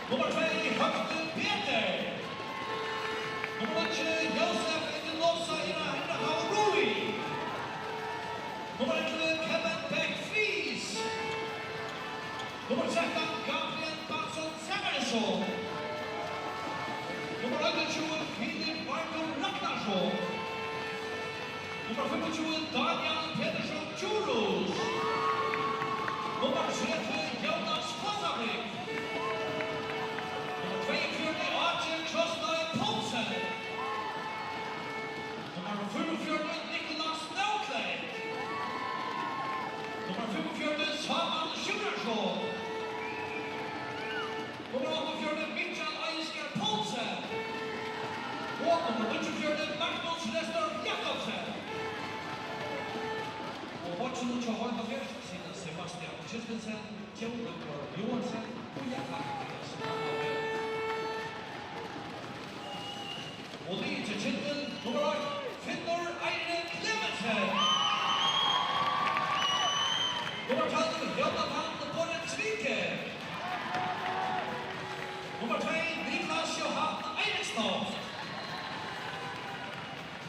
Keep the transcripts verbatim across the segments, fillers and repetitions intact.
Nummar tvey, Høgni Peter. Nummar níggju, Jósef Edinosa Ina Henna Havrui. Nummar ellivu, Kevin Beck Friis. Nummar trettan, Gabriel Batson Zachariasson. Nummar einogtjúgu, Filip Bartum Ragnarsson. Nummar fimmogtjúgu, Daniel Petersen Djurhuus. Nummar tretivu, Jonas Fossavik. Nummar tveyogfjøruti, Átjan Krosnøy Poulsen. Nummar fýraogfjøruti, Nicolas Nautley. Nummar fimmogfjøruti, Sámal Sjúrðarson. Nummar áttaogfjøruti, Mikkjal Eiðskjær Poulsen. Og nummar níggjuogfjøruti, Magnus Restorff Jakobsen. Og beiggini hjá H M hálvfjerðs sita Sebastian Kristensen, Tjóðvelgur Johansen og Jakob Andreas. Og liðið hjá Kyndil, nummar eitt, Finnur Eiri Klemetsen. Nummar tólv, Jónatan Borensvik. Nummar tvey, Niklas Johan Eiríksson.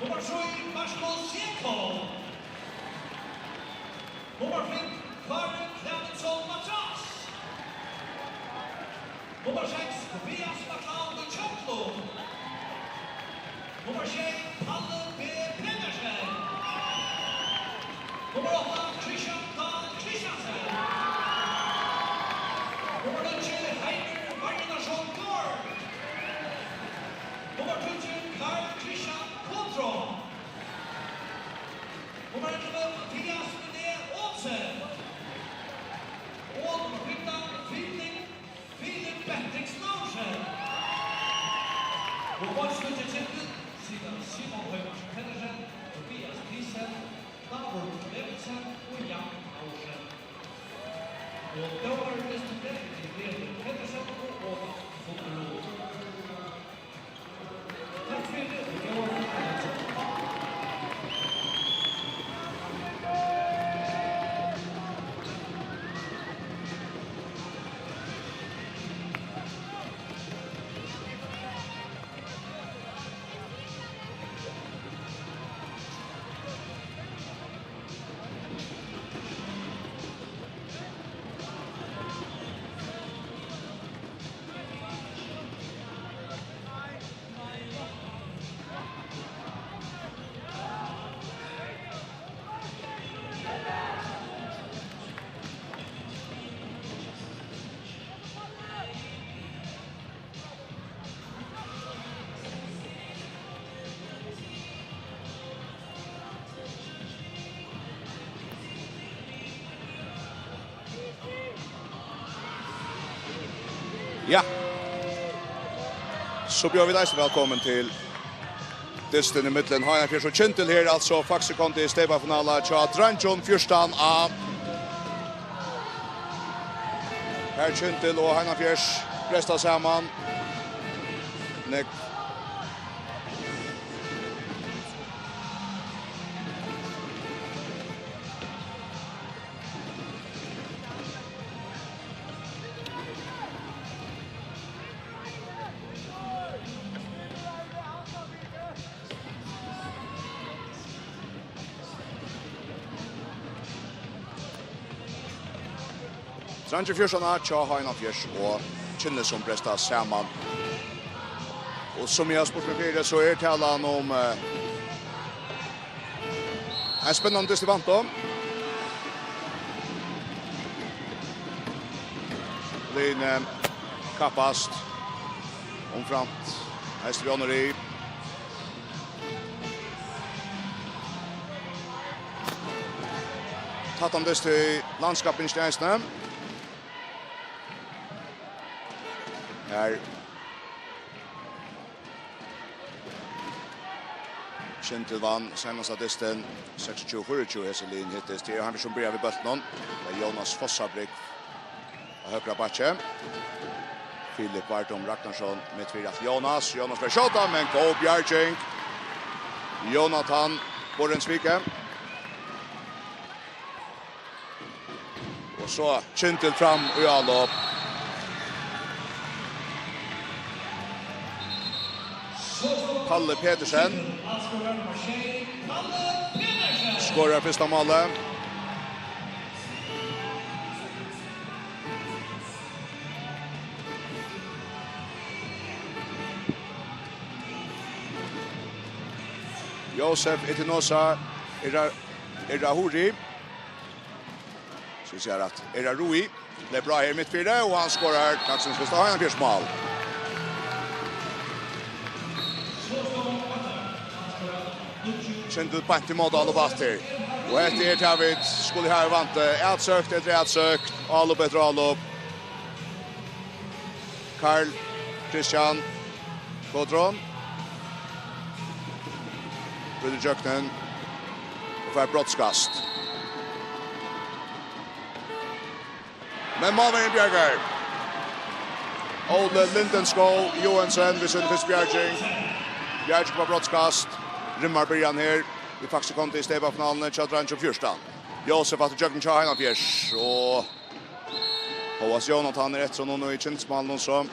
Nummar trý, Markus Ekholm. Nummar fimm, Kári Klemensson Matras. Nummar seks, Tobias MacLeod í Kjøllum. Nummar sjey, Palle B. Petersen. Nummar átta, Christian Dahl Christiansen. Nummar níggju, Heimir Magnusson Gaard. Nummar tíggju, Karl Christian Kotrom. Nummar ellivu, Mathias René Olsen. Og nummar fimtan, Filip, Filip Bendix Larsen. Og beiggini hjá Kyndil sita Simon Heimark Petersen, Tobias Nielsen, Davor Levinsen og Jan Larsen. Og dómari dystin dag er Levi Petersen og Óla Funderud. Ja. So bjóða vit eisini vælkomin til dystin ímillum H M hálvfjerðs og Kyndil her, altso Faxe Kondi steypafinala hjá dreingjum fjúrtan A. Her Kyndil og H M hálvfjerðs bresta saman. Nógv Dreingir fjúrtan A hjá H M hálvfjerðs og Kyndil sum bresta saman. Og sum eg havi spurt meg fyri, so er talan um, eh, ein spennandi dyst í vændum. Liðini kappast umframt eisini við onnur lið. Tættan dyst í landskappingini eisini. Her Kyndil vann seinasta dystin, seksogtjúgu fýraogtjúgu, hesi liðini hittust. Her er hann sum byrjar við bóltinum. Tað er Jónas Fossabrygg á høgra bakki. Filip Vardum Ragnarsson mitt fyri at Jónas. Jónas fer at skjóta, men góð bjarging. Jónatan Borensvik. Og so Kyndil fram í álop. Kalle Petersen skorar fyrsta málið. Josef Itinosa Ira-, Irahuri. Skal vit siga rætt? Irarui. Lepur á her mitt fyri, og hann skorar dagsins fyrsta Heiðarfjørðsmál. Kyndil beint ímóti Alup aftur. Og hetta er tað, vit skulu hava í vænti. Atsøkt eftir atsøkt, álop eftir álop. Karl Kristian Kodron. Brýtur ígjøgnum og fær brotskast. Men málverjin bjargar. Óli Lindenskov Johansen við síni fyrstu bjarging. Bjarging upp á brotskast. Rimmar byrjan her. Vit faktiskt komu til steypafinaluna hjá dreingjum fjúrtan. Josef aftur ígjøgnum hjá Heiðarfjørð. Og Hóast Jónatan er eftir honum í kyndilsmálinum, so.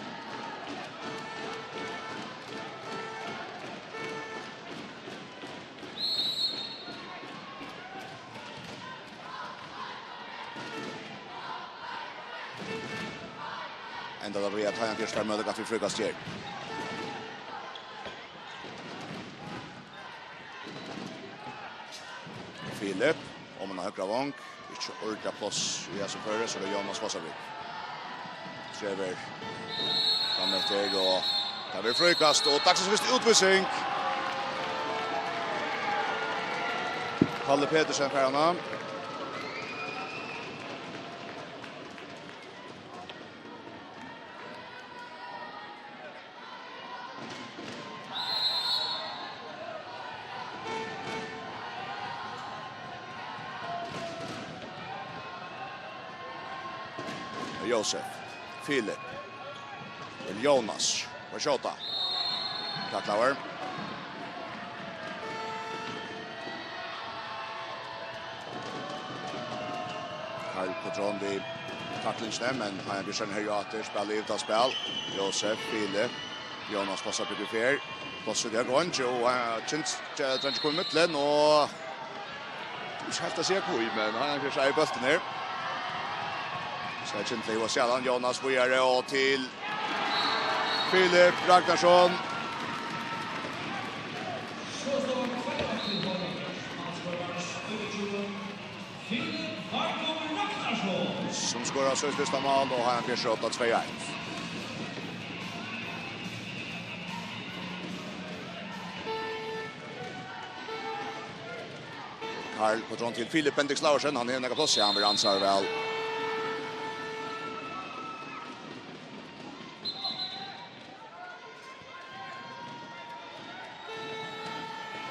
Endar tað við, at Heiðarfjørður fær møguleika fyri fríkast her. Filip, oman á høgra vong. Ikki ordiliga pláss í hesum føri, so er Jónas Fossabygg. Trevur fram eftir, og tað verður fríkast, og dagsins fyrstu útvísing. Kalle Petersen fær hana. Josef, Filip, til Jónas, og skjóta. Taklaður. Karl Kodron við taklingini, men Heiðarfjørður her aftur, spælir yvir til spæl. Josef, Filip, Jónas passar upp í fer. Plássið er gott, og, eh, Kyndil, eh, treingir koma í millum, og ikki heilt at siga hví, men Heiðarfjørður eigur bóltin her. So er Kyndil í sjalan, Jónas víðari og til Filip Ragnarsson. Sum skorar sítt fyrsta mál, og Heiðarfjørður skjóta tvey eitt. Karl Kodron til Filip Bendix Laursen, hann hevur nakað pláss, ja, hann vil ansa væl.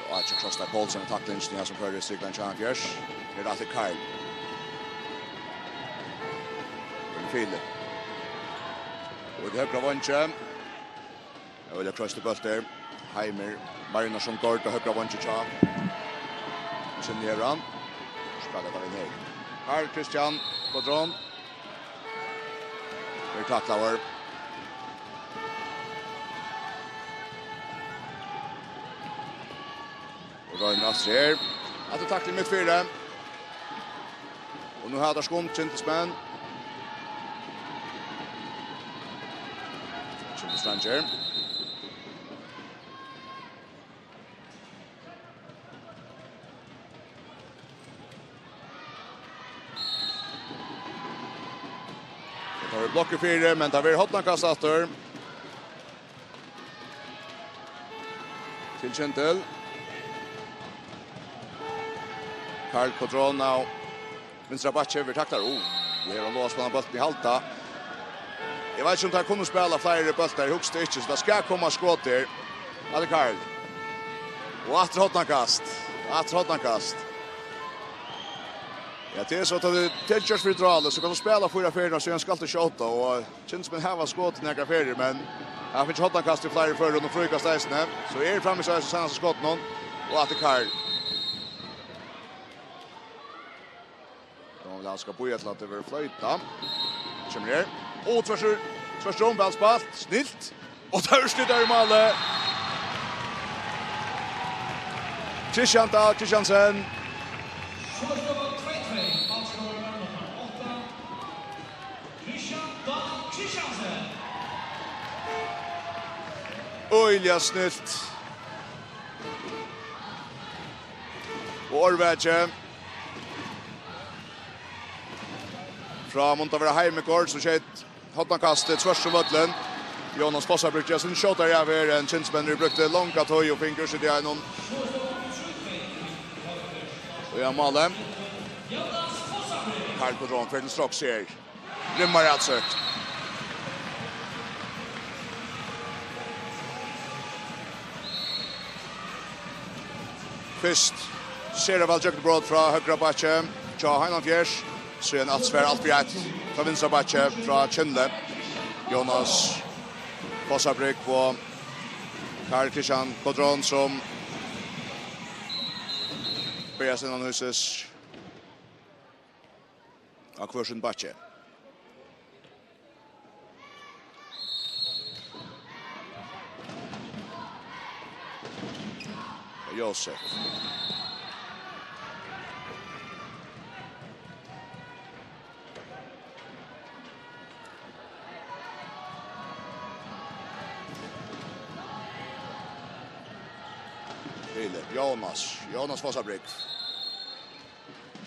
Og Archie Krosta Poulsen, taklingin her sum førir Strikland Champions. Her er aftur Karl. Til Filip. Og í høgra veingi. Óli Krosta bóltur. Heimir Marinusson, Gord, á høgra veingi hjá. Sum her hann. Spælir tað inn her. Karl Kristian Bodron. Er taklaður. Og roynir aftur her. Aftur takling mitt fyri. Og nú hava teir skund, Kyndilsmenn. Kyndilsmenn her. Tað var blokkur fyri, men tað verður hornakast aftur. Til Kyndil. Karl Kodron á vinstra bakki, verður taklaður. Ó, her er Lóa spanna bóltin í halda. Eg veit ikki, um teir kunnu spæla fleiri bóltar, eg hugsi ikki, so tað skal koma skot her. Tað er Karl. Og aftur hornakast. Aftur hornakast. Ja, tað er so, at tað er gjørt fyri dráli, so kanst tú spæla fýra ferðir, og síðan skalt tú skjóta, og Kyndilsmenn hava skotið nakrar ferðir, men hava fingið hornakast í fleiri førum og fríkast eisini. So er framvegis eisini seinasta skotinum, og aftur Karl. Nú vil hann skal bíða til at tað verður floyta. Kemur her. Og tvørtur, tvørtur um, væl spælt, snilt. Og tað er úrslitið í máli. Christian Dahl Christiansen. Øgiliga snilt. Og Árvaki. Frá mundi at vera Heimegård, sum skeyt hornakastið tvørtur um vøllin. Jónas Fossabrekk, ja, sum skjótar av her, en Kindsmenn brúkti langa tíð og fingu úrslit í einum. Og ja, máli. Karl Gudrón fer til straks her. Rimmar atsett. Fyrst sera væl gjøgnumbrot frá høgra bakki hjá Heinolf Jers. Síðan aftursvar alt í eitt frá vinstra bakki frá Kyndli. Jónas Fossabrekk og Karl Christian Gudrón sum berjast innan húsis á hvør sín bakki. Jósef. Filip, Jónas, Jónas Fossabrekk.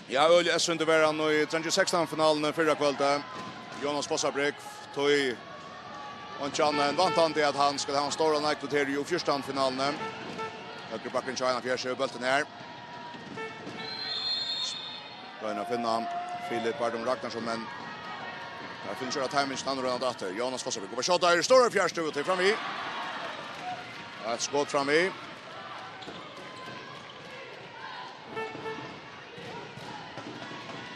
Ja, øgiliga eyðsýndur var hann í Dreingir sekstan finaluni fyrra kvøldið. Jónas Fossabrekk, tí einki annað enn væntandi at hann skal hava ein stóran leiklut her í U fjúrtan finaluni. Høgri bakkurin hjá Einum Fjørðs hevur bóltin her. Roynir at finna Filip Bardum Ragnarsson, men hann finnur ikki timingin, hann roynir aftur. Jónas Fossabrekk, og skjóta er stóra fjarstøðu til framvið. Eitt skot framvið.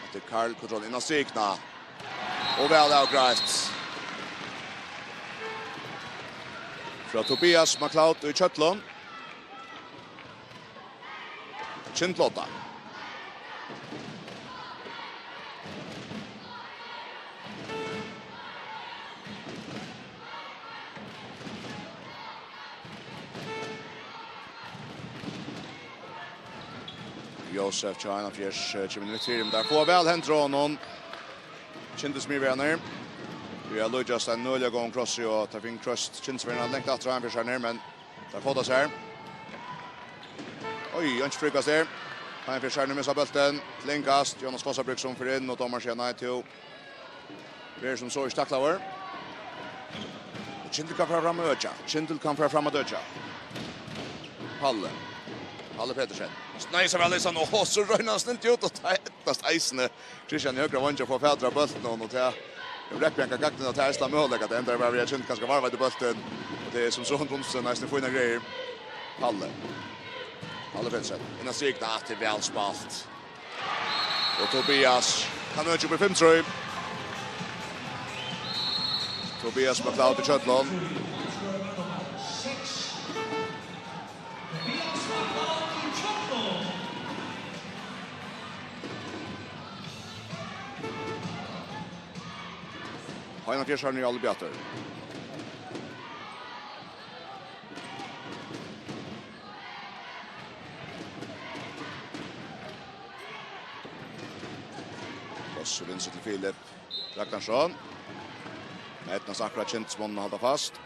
Eftir Karl Gudrón inn á strikuna. Og væl avgreitt. Frá Tobias MacLeod í Kjøllum. Kyndlotta. Jósef hjá Einum Fjørðs, eh, kemur inn í mitt fyri, men teir fáa væl hendur á honum. Kyndismiðverjarnir. Vit hava líkjast ein øgiliga góðan krossi, og teir fingu krossað Kyndisverjarnar langt aftur á Einum Fjørðs her, men teir fáa tað sær. Oj, einki fríkast her. Einum Fjørðs her, nú missir bóltin. Til innkast, Jónas Fossabrekk sum fer inn, og dómarin sigur nei til. Verður sum so ikki taklaður. Og Kyndil kann fara fram at økja. Kyndil kann fara fram at økja. Palle. Palle Petersen. Nei, so væl leysan. Og so roynir hann snilt út, og tað eydnast eisini Christian í høgra vangi at fáa fatur á bóltin, og nú tað. Reykjavík gagnist, og tað er eisini møguleiki, at tað endar við, at Kyndil kanska varvar við bóltin. Og tað er sum so hundrað prosent eisini fínar greiðir. Palle. Palle Petersen. Inn á strikuna, tað er væl spælt. Og Tobias kann økja upp í fimm trý. Tobias MacLeod í Kjøllum. Einum Fjørðs er nú alveg bjartur. Kross og vinstri til Filip Ragnarsson. Eydnast akkurát Kyndismonnum at halda fast.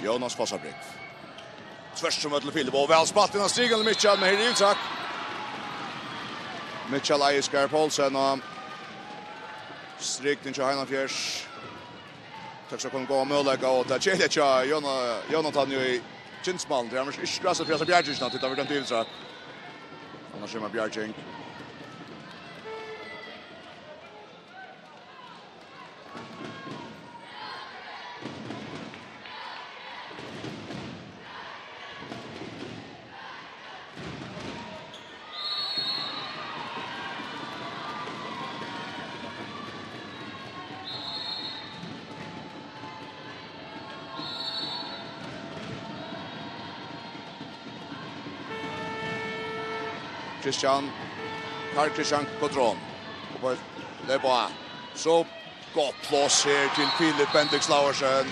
Jónas Fossabrekk. Tvørtur um vøllin, Filip. Og væl spælt inn á strikuna til Mikkjal, men her er yvirtrekk. Mikkjal Eiðskar Poulsen og strikning hjá Einum Fjørðs. Tøkk skal kunna góðan møguleika, og tað keðiliga hjá Jóna-, Jónatan í Kyndismálið. Tað er ikki greitt fyri hasa bjargingina, tí tað verður dømt yvirtrekk. Annars kemur bjarging. Christian, Karl Christian Kodron. Og på løp av. So gott pláss her til Filip Bendix Laursen.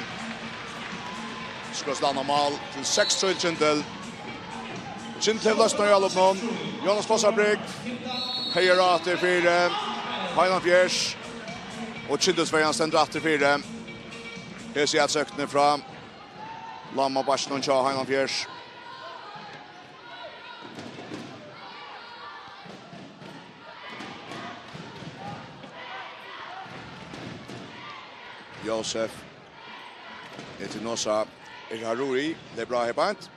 Skot landa mál til seks trý til Kyndil. Kyndil hevur loysnað í álopinum. Jonas Fossabrik. Heiðar aftur fyri, eh, Heinan Fjers. Og Kyndilsverjan stendur aftur fyri. Hesi atsøknir frá Lama Basjnum hjá Heinan Fjers. Josef Etinosa Erharui, tað er bra her beint.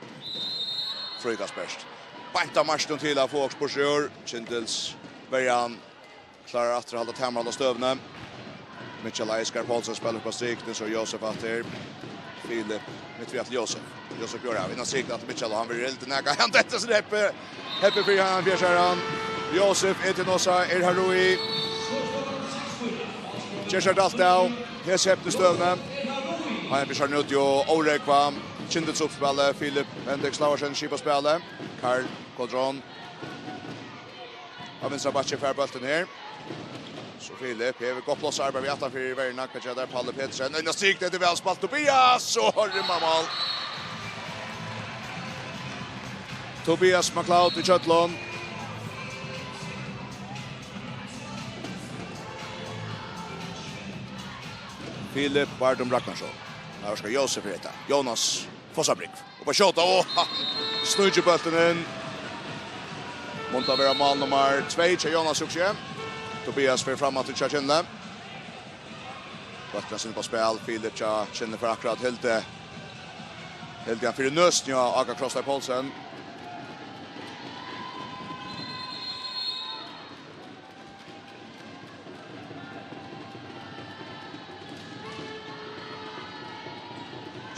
Fríkast bert. Beint av markinum til at fáa okkurt burtur úr. Kyndilsverjan klárar aftur at halda tamarhald á støðuni. Mikkjal Eiskar Poulsen spælir upp á strikuna, so Josef aftur. Filip, mitt við aftur Josef. Josef ger av, inn á strikuna aftur Mikkjal, og hann verður heldur nakað. Hann dettur, so Heppi, Heppi fyri hann, fjær sær hann. Josef Etinosa Erharui. Ger sær alt av. Hesi hepnu støðuni. Hann er fyri sær nú til Órógva. Kyndilsuppspælið, Filip Bendix Laursen skipar spælið. Karl Kodron. Á vinstra bakki fær bóltin her. So Filip hevur gott pláss at arbeiða við aftan fyri verjuna. Hvat ger teir? Palle Petersen. Inn á strik, tað er væl spælt. Tobias, so rimmar mál. Tobias MacLeod í Kjøllum. Filip Bardum Ragnarsson. Her skal Josef fyri hetta. Jonas Fossabrik. Og á skjóta, og hann sníkir bóltin inn. Mundi vera mál nummar tvey hjá Jonas, hugsi eg. Tobias fer fram aftur hjá Kyndli. Bólturin sinn upp á spæl, Filip hjá Kyndli fer akkurát, hildi, hildi hann fyri nøsini á Áka Krossdal Poulsen.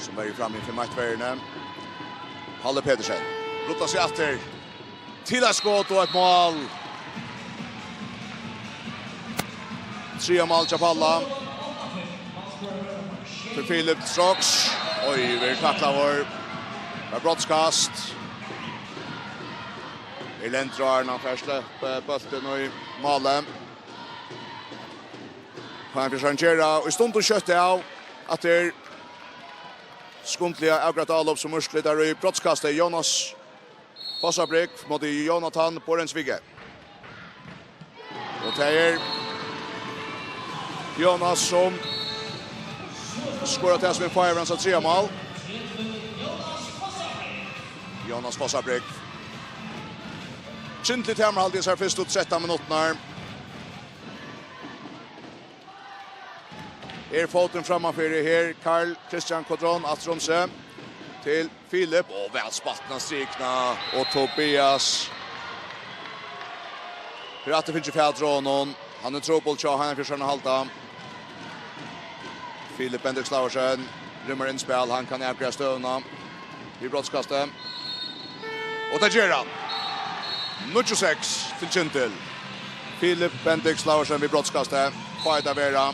Sum verður fram í fimm eitt verjuni. Palle Petersen rullar seg aftur til eitt skot og eitt mál. Triðja mál hjá Palla. Til Filip Strauss. Oj, verður taklaður. Tað er brotskast. Erlendur Arnan fær sleppt, eh, bóltin í málið. Hann fer at gera, og í stundum skjótt av, at tað er skundliga avgreitt álop, sum úrslit eru í brotskasti. Jonas Fossabrik móti Jonathan Borensvige. Og tað er Jonas, sum skorar tað, sum er fáir hans triðja mál. Jonas Fossabrik. Kyndli tamarhald í hesar fyrstu trettan minuttirnar. Er fóturin frammanfyri her, Karl Christian Kodron, aftur um seg til Filip, og væl spælt inn á strikuna, og Tobias. Her aftur fingið fatur á honum. Hann er trupul hjá Heinan Fjørstad at halda. Filip Bendix Laursen rimmar innspæl, hann kann avgreiða støðuna við brotskasti. Og tað ger hann. Níggju seks til Kyndil. Filip Bendix Laursen við brotskasti. Fáir at vera.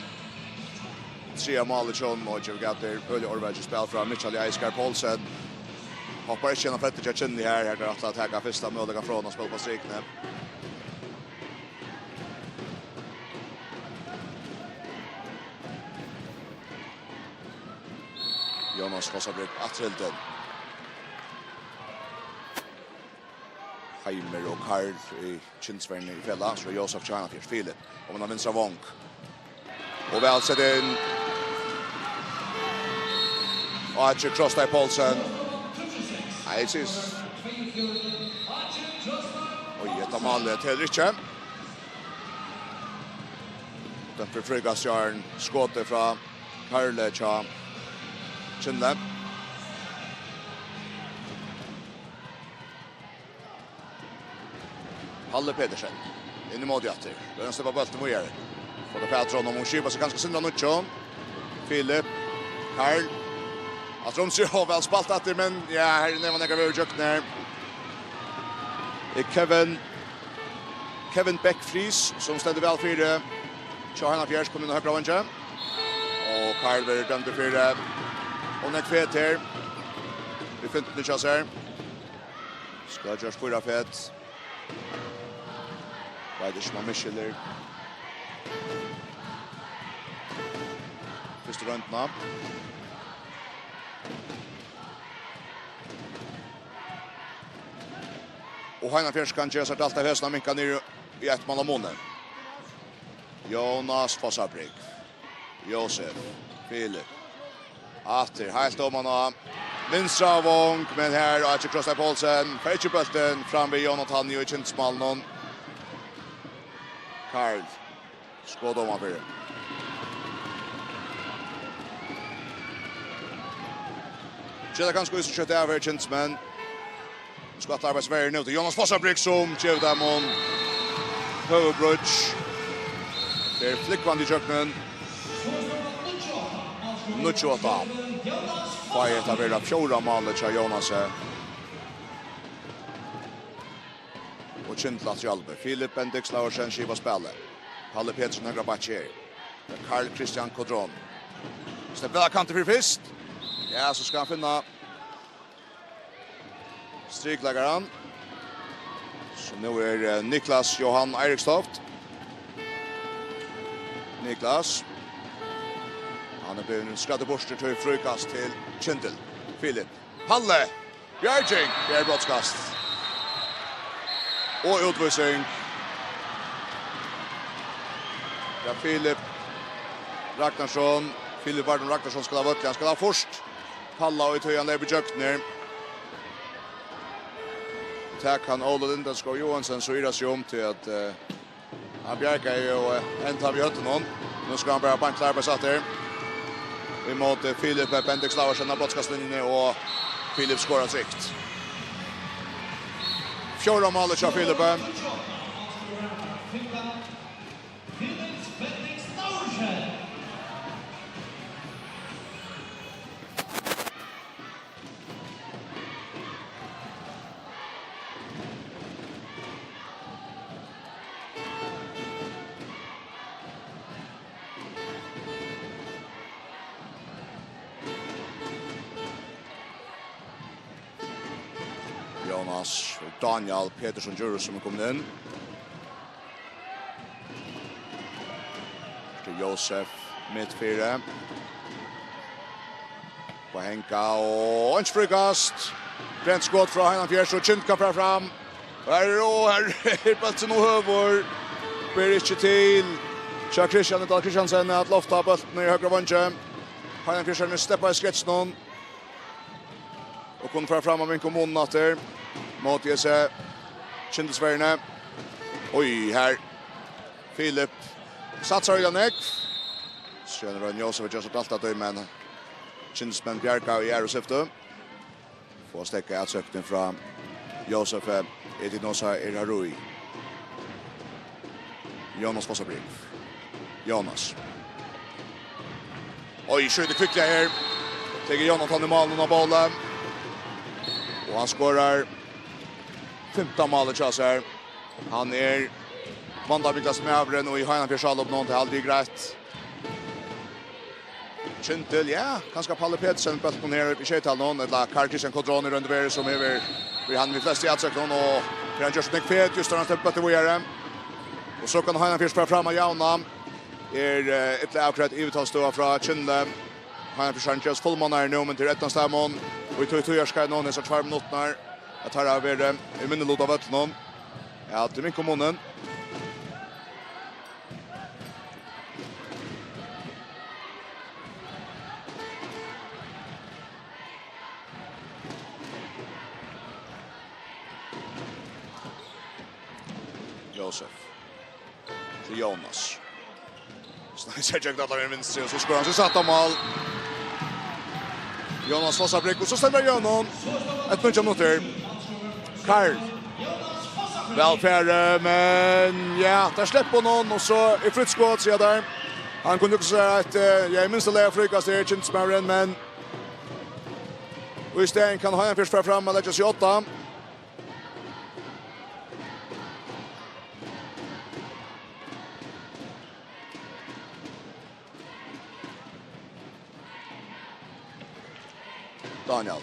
Triðja málið hjá honum, og gevur gætur. Øgiliga ørvakið spæl frá Mikkjali Eiskar Poulsen. Hoppar ikki inn á feltið hjá Kyndli her. Her er ætlað at taka fyrsta møguleikan frá honum at spæla upp á strikuni. Jonas Fossabrik aftur hildin. Heimir og Karl í Kyndilsverjuni í felag, so Josef Kjarnafjørð, Filip, og man har vinstra vong. Og væl sett inn. Áki Krossdal Poulsen. Nei, sist. Oj, hetta málið telur ikki. Dømt fyri fríkast, Jørn. Skotið frá Karli hjá Kyndli. Palle Petersen. Inn ímóti aftur. Royna at sleppa bóltin víðari. Fáa tað fatur á honum, hon skipar seg kanska sindur av nýggjum. Filip. Karl. Aftur um seg, og væl spælt aftur, men ja, her er nevan nakað verður gjøkt her. Er Kevin, Kevin Bech Friis, sum stendur væl fyri. Hjá Heinan Fjørstad, kom inn á høgra vangi. Og Karl verður dømdur fyri. Og nógv fet her. Við fimtani hjá sær. Skal gjørt fýra fet. Veit ikki, um hann misskilir fyrstu royndina. Og Heinafjørður kann gera sær dælt av hesum at minka niður í eitt mála muni. Jónas Fossabrygg. Jósef. Filip. Aftur, heilt oman á vinstra vong, men her er Krossleif Poulsen. Fær ikki bóltin fram við Jónatan í kyndismálinum. Karl. Skot oman fyri. Gera kanska í seg skjótt av her, kyndismenn. Skot arbeiðis verður nú til Jónas Fossabrygg, sum gevur teimum høvuðbrýggj. Fer flúgvandi ígjøgnum. Níggju átta. Fái hetta vera fjórða málið hjá Jónasi. Og Kyndil aftur í arbeiði. Filip Bendik Slaversen skipar spælið. Palle Petersen høgra bakki her. Karl Christian Kodron. Sleppa væl av kanti fyri fyrst. Ja, so skal hann finna strikleikaran. So nú er, eh, Niklas Johan Eiríkstoft. Niklas. Hann er blivin skræddur burtur til fríkast til Kyndil. Filip. Palle. Bjarging. Her er brotskast. Og útvísing. Ja, Filip Ragnarsson. Filip Vardum Ragnarsson skal av vølli. Hann skal av fyrst. Palla, og í tí hann leypur ígjøgnum her. Tað kann Óli Lindenskov Johansen so yrkja seg um, tí at, eh, hann bjargaði jo, eh, enntá við høvdinum. Nú skal hann bara beint til arbeiðis aftur. Ímóti Filip Bendik Slaversen á brotskastlinjuni, og Filip skorar trygt. Fjórða málið hjá Filipi. Jónas Daniel Petersen Djurhuus, sum er komin inn. Til Jósef, mitt fyri. Á at hanga, og einki fríkast. Brent skot frá Heinafjørð, og Kyndil kann fara fram. Her er, og her er bólturin og høvur. Ber ikki til. Hjá Christian Dahl Christiansen at lofta bóltin í høgra veingi. Heinafjørðingar sleppa í sketsjunum. Og kunnu fara fram og minka munin aftur. Móti hesi Kyndilsverjuni. Oj, her. Filip satsar í tað nógv. Síðan roynir Jósef at gera so dælt av tí, men Kyndilsmenn bjarga í aðru syftu. Fáa steðgað atsóknini frá Jósefi Edinosa Erharui. Jónas Fossabrygg. Jónas. Oj, skjýtur kvikliga her. Tekur Jónatan í mál, nú á bóli. Og hann skorar fimta málið hjá sær. Hann er vandamiklasti maðurin í Heinafjarðar álopinum, tað er aldri greitt. Kyndil, ja, kanska Palle Petersen, bóltin her uppi í sjeytalinum, ella Karl Christian Kodron í roynd og veru, sum hevur verið hann við flest í atsóknum, og her hann gjørt seg nógv fet, júst tá hann sleppi bóltin víðari. Og so kann Heinafjørður fara fram at javna. Er, eh, illa avgreidd yvirtalsstøða frá Kyndli. Heinafjørður gevst fullmannar nú, men til eydnast teimum. Og í tí tíðarskeiðinum, hesar tveir minuttirnar, at teir hava verið í minniluta av vøllinum. Ja, til minka munin. Jósef. Til Jónas. Sneið sær gjøgnum allar vinstru, og so skorar hann sítt sætta mál. Jónas Fossabrygg, og so stendur hann í honum. Eftir nítjan minuttir. Karl. Væl farið, men ja, teir sleppa honum, og so er frítt skot, siga teir. Hann kundi hugsað sær eitt, eh, ja, í minsta lagi fríkast her, Kyndilsmaðurin, men og í staðin kann Heinafjørður fara fram og leggja seg í odda. Daniel.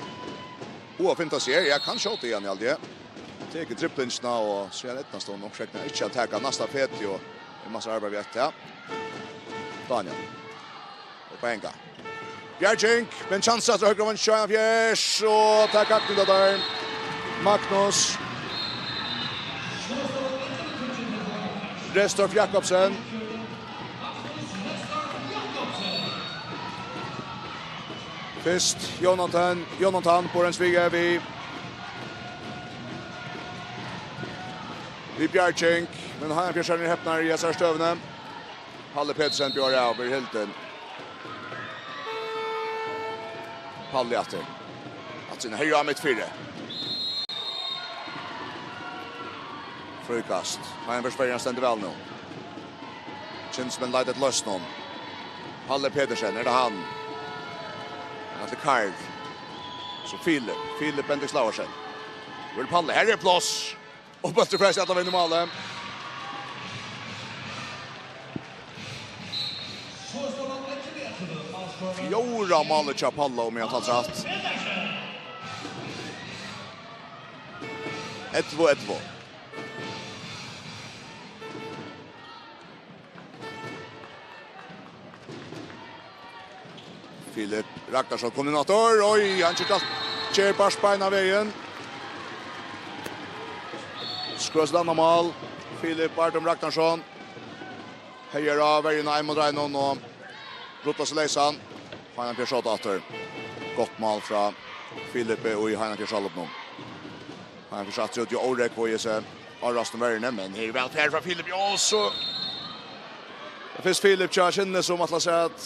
Hon fintar seg her. Ja, kann skjóta, Daniel, ja. Tekur driblingina og síðan eydnast honum nokk, segna, ikki at taka næsta feti og er massa arbeiði við eftir, ja. Daniel. Og Benga. Bjarging, men kjansa til høgra vang, Sjóan Fjers, og tað gagnar tað har. Magnus. Restorff Jakobsen. Fyrst Jonathan, Jonathan Borensvige við, við bjarging, men Heinafjørðarnir eru hepnari í hesari støðuni. Palle Petersen bjóðar av, verður hildin. Palle aftur. Aftur inn, her er mitt fyri. Fríkast. Heinafjørðarnir stendur væl nú. Kyndismenn leita eftir loysnum. Palle Petersen, er tað hann? Hann ætlar Karl. So Filip, Filip Bendix Laursen. Vil Palle, her er pláss. Og bóltur frá seg allan vegin í málið. Fjórða málið hjá Palla, um eg havi talt rætt. Ellivu ellivu. Filip Ragnarsson komin inn aftur. Oj, hann ger alt, ger bart beinanvegin. Skot til annað mál. Filip Bardum Ragnarsson. Heiðar á verjuna, ein móti einum, og rullar seg leysan. Heinafjørð skjóta aftur. Gott mál frá Filipi í Heinafjørð sjálvum nú. Heinafjørð aftur út í órógvu í hesi árasnu verjuni, men her er væl farið frá Filip. Ja, so tað er fyrst Filip hjá Kyndum sum ætlar seg at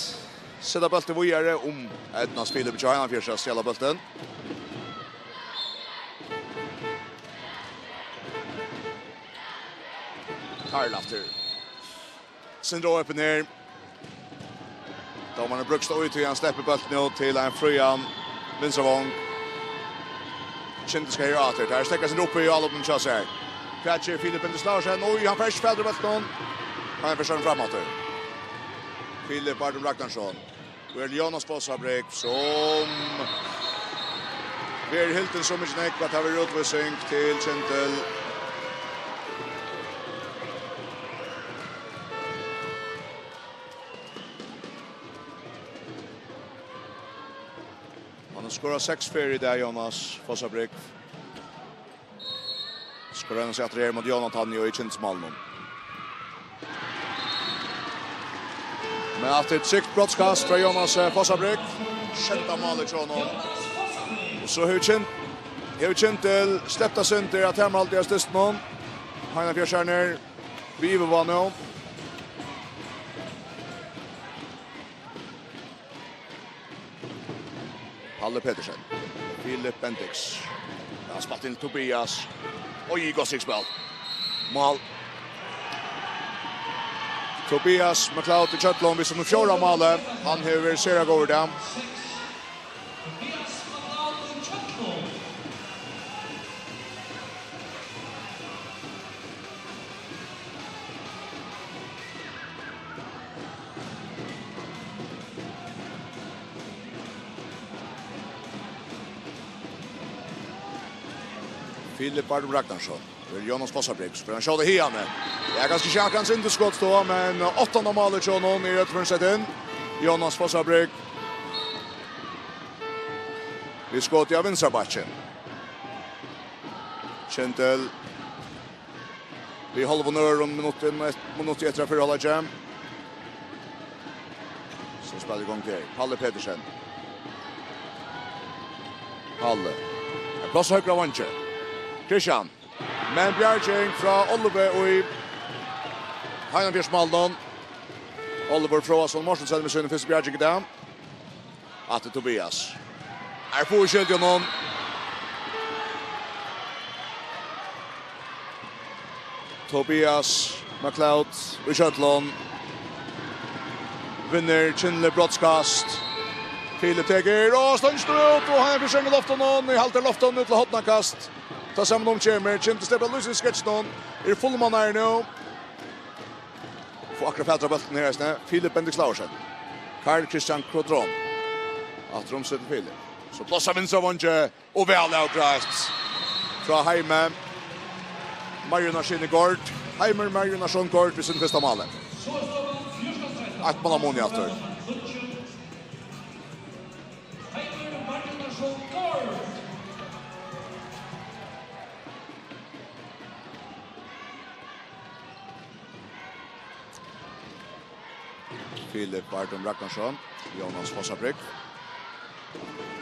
seta bóltin víðari, um eydnast Filip hjá Heinafjørð at stjala bóltin. Karl aftur. Sindri Aapin her. Dómarin brúkst í tí hann sleppur bóltin út til ein frían vinstra vong. Kyndismenn her aftur. Tað steðgar seg upp í álopinum hjá sær. Hvat ger Filip Bendix Laursen? Oj, hann fær ikki fatur í bóltinum. Hann fær seg fram aftur. Filip Bardum Ragnarsson. Vel Jonas Fossabrekk, sum verður hildin so mikið nógv at tað verður útvísing til Kyndil. Hann hevur skorað seks ferðir í dag, Jonas Fossabrekk. Skorar hann seg aftur her móti Jonathan í kyndismálinum. Men aftur eitt trygt brotskast frá Jonas, eh, Fossabrekk. Sjeynda málið hjá honum. Og so hevur Kynd-, hevur Kyndil sleppt av syndi at teimum haldi av stystinum. Heinafjørðarnir við yvirvág nú. Palle Petersen. Filip Bendix. Ja, spælt inn Tobias. Oj, gott sigspæl. Mál. Tobias McLeod í Kjøllum við sítt fjórða málið. Hann hevur verið sera góður í dag. Filip Bardum Ragnarsson. Her er Jonas Fossabrekk, so fer hann skjóta hiðani. Tað er kanska ikki akkurát sindur skotstøða, men áttanda málið hjá honum er eftir sett inn. Jonas Fossabrekk. Við skot á vinstra bakki. Kyndil. Við hálvum øðrum minuttin, eitt minutt eftir av fyrra hálvleiki. So spælir í gongd her. Palle Petersen. Palle. Ein pláss á høgra vangi. Christian. Men bjarging frá Oliver í Heinafjørðsmálinum. Oliver Fróðason Mortensen við síni fyrstu bjarging í dag. Aftur Tobias. Her fáa skjóta honum. Tobias McLeod í Kjøllum. Vinnur, kyndilegt brotskast. Filip tekur, og stongir út, og hann er fyri seg í loftinum, og í halvt av loftinum út til hornakast. Tá saman um kemur, Kyndil sleppur lýsið í sketsjunum, er fullmannaður nú. Fáa akkurát fatur á bóltin her eisini, Filip Bendix Laursen. Karl Christian Krodron. Aftur um seg til Filip. So pláss á vinstra vangi, og væl avgreitt frá Heimi. Marjunarssyni Gaard. Heimir Marjunarsson Gaard við sínum fyrsta máli. Eitt mál av muni aftur. Filip Bardum Ragnarsson, Jónas Fossabrygg.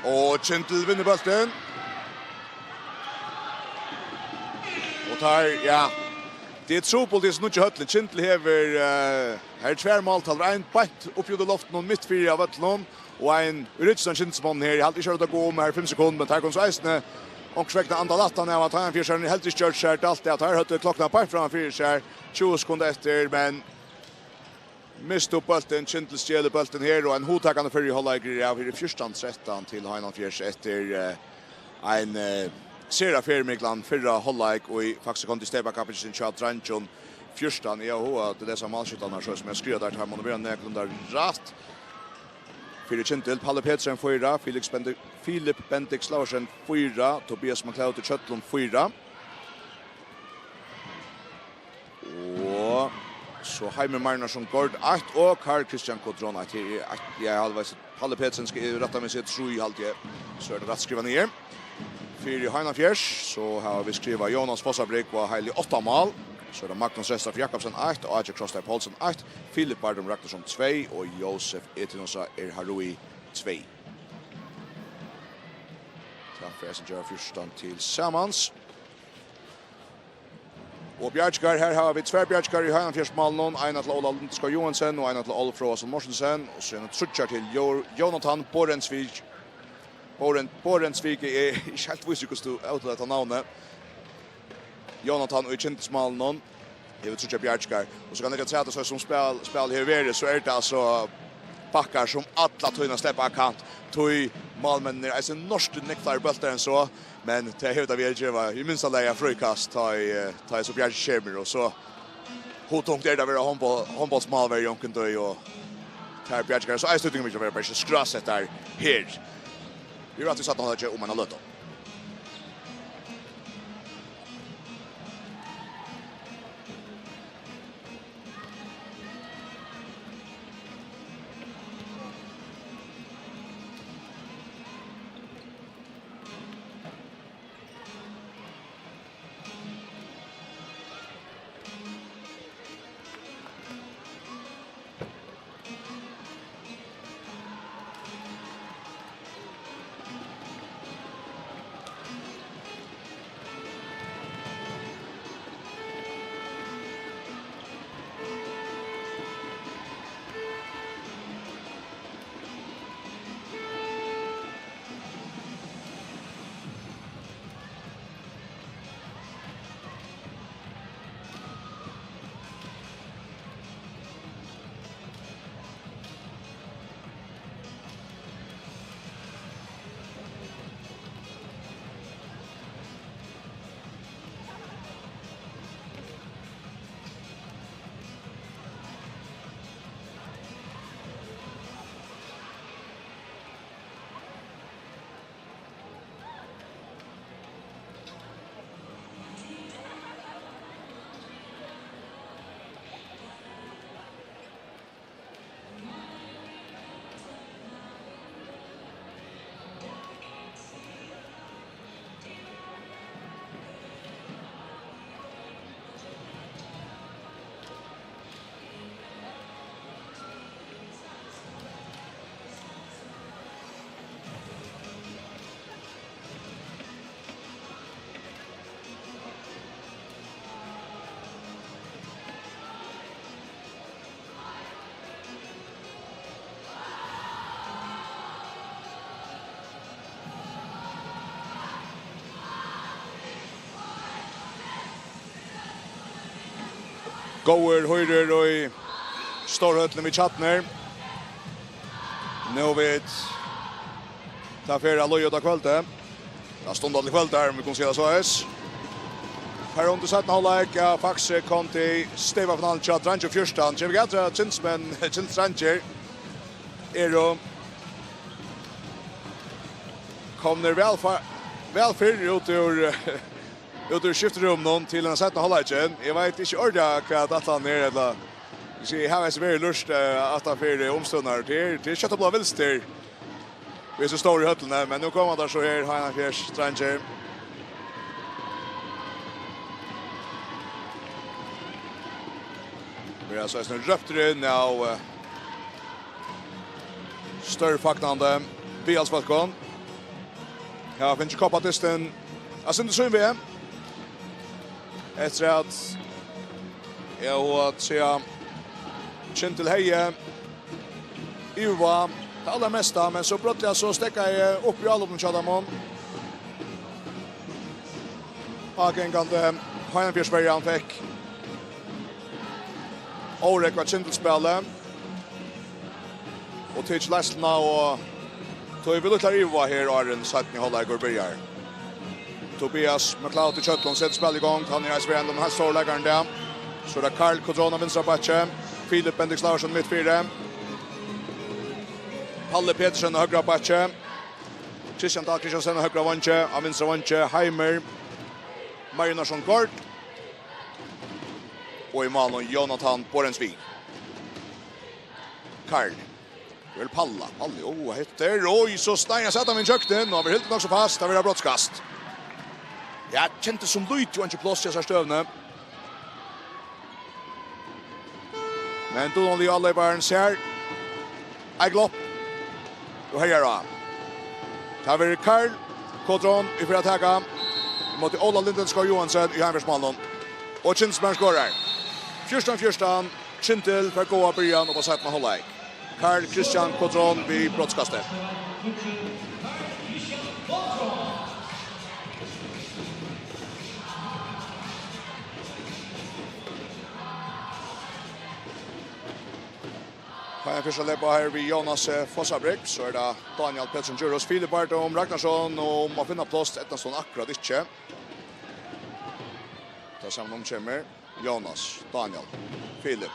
Og Kyndil vinnur bóltin. Og tær, ja, tað er trupult í hesum nýggja høllini. Kyndil hevur, eh, her eru tvær máltalvur, ein beint uppi í loftinum mitt fyri av vøllinum, og ein í ryggjum á Kyndilsmanninum her. Eg haldi ikki at tað gongur um her fimm sekund, men tær kunnu so eisini onkursvegna anda lættan av at Heiðan Fjørusa heldur ikki gjørt sær dælt av. Tær høvdu klokkuna beint framman fyri sær, tjúgu sekund eftir, men mistu bóltin, Kyndil stjelur bóltin her, og ein hugtakandi fyrri hálvleikur er av her í fjúrtan trettan til Heiðan Fjørusa eftir, eh, ein, eh, sera fyrimiklan fyrra hálvleik, og í faktiskt kom til steypakappingin hjá dreingjum fjúrtan. Eg havi hug at lesa málskjúttarnar, so sum eg skrivi tær, tær munnu vera nøkulunda rætt. Fyri Kyndil, Palli Petersen fýra, Felix Bendi-, Filip Bendik Slaversen fýra, Tobias McLeod í Kjøllum fýra. Og so Heimir Magnusson Gaard eitt og Karl Kristian Kodron eitt. Her er eitt, ja, halvveis. Palle Petersen skal rætta meg, siga trý, haldi eg. So er tað rætt skrivað niður. Fyri Heiðan Fjørusa, so hava vit skrivað Jónas Fossabrygg og heili átta mál. So er tað Magnus Reistarf Jakobsen eitt, Áki Krossdal Poulsen eitt, Filip Bardum Ragnarsson tvey og Jósef Etinusa Erharui tvey. Tað fer at gera fjúrtan til samans. Og bjargingar, her hava vit tvær bjargingar í Heiðan Fjørusa málinum, eina til Óla Lundskog Johansen og eina til Óla Froðason Mortensen, og so eina tríggjar til Jo-, Jónatan Borensvik. Boren-, Borensvik, eg eri ikki heilt vísur í, hvussu tú úttalar hetta navnið. Jónatan í Kyndilsmálinum hevur tríggjar bjargingar. Og so kann eg gott siga, at so sum spæl, spæl hevur verið, so er tað altso bakkar sum alla tíðina sleppa á kant, tí málmenninir eisini noyðast nógv fleiri bóltar enn so, men tað hevur tað við at gera, í minsta lagi eitt fríkast, tá ið, eh, tá ið so bjargið kemur, og so hugtungt er tað at vera hondbó-, hondbóltsmálverji onkuntíð, og tær bjargingar, so eisini týdningarmikið at vera bara ikki skrásettar her. Vit eru aftur í seinna hálvleiki um eina løtu. Góðir hýrur í Stórhøllini við Tjarnir. Nú vit, tað fer at líða út á kvøldið. Ja, stunda til kvøld her, um vit kunnu siga tað soleiðis. Her undir seinna hálvleik, ja, Faxe kom til steypafinaluna hjá dreingjum fjúrtan. Kemur vit aftur at Kyndilsmenn, Kyndilsdreingir eru komnir væl fa-, væl fyrr út úr, út úr skiftirúminum til ein seinna hálvleikin. Eg veit ikki ordiliga hvat ætlanin er, ella, eg sigi, eg havi eisini verið lurt, eh, aftan fyri umstøðurnar. Tað er, tað er skjótt at blíva vilst her. Við so stóru høllini, men nú koma teir so her, Heiðarfjarðar dreingir. Verða so eisini róptir inn av, eh, stórfagnandi viðhaldsfólkum. Hava fingið koppadystin av sindur sín veg. Eftir at, ja, og at siga, Kyndil hevði yvirvág tað allarmesta, men so brádliga so steðgaði upp í álopinum hjá teimum. Ágangandi Heiðarfjarðarverjan fekk órógvað kyndilspælið og tikið leiðsluna, og tá er við lítlari yvirvág her, áðrenn seinni hálvleikur byrjar. Tobias McLeod í Kjøllum setir spælið í gongd. Hann er eisini verandi um heilt stóra leikaran í dag. So er tað Karl Kodron á vinstra bakki. Filip Bendix Laursen mitt fyri. Palle Petersen á høgra bakki. Christian Dahl Christiansen á høgra vangi. Á vinstra vangi Heimer Marinusson Gaard. Og í málinum Jonathan Borensvig. Karl. Vel Palla. Palla, ó, hetta er, oj, so sneiðar sat hann við kjøknin. Nú hevur hildið nokk so fast. Tað verður brotskast. Ja, kyndist sum lítið og einki pláss í hesari støðuni. Men dugnaligi áleyparin sær Eiglopp og herjar á. Tað verður Karl Kodron, ið fer at taka ímóti Óla Lindensgaard Johansen í Heiðarfjarðarmálinum. Og Kyndilsmaðurin skorar. Fjúrtan fjúrtan. Kyndil fær góða byrjan upp á seinna hálvleik. Karl Christian Kodron við brotskasti. Heiðarfjarðar leypa her við Jonas, eh, Fossabrygg, so er tað Daniel Pettersen Djurhuus, Filip Bartum Ragnarsson, og má finna pláss, eydnast honum akkurát ikki. Tað sama um kemur. Jonas, Daniel, Filip.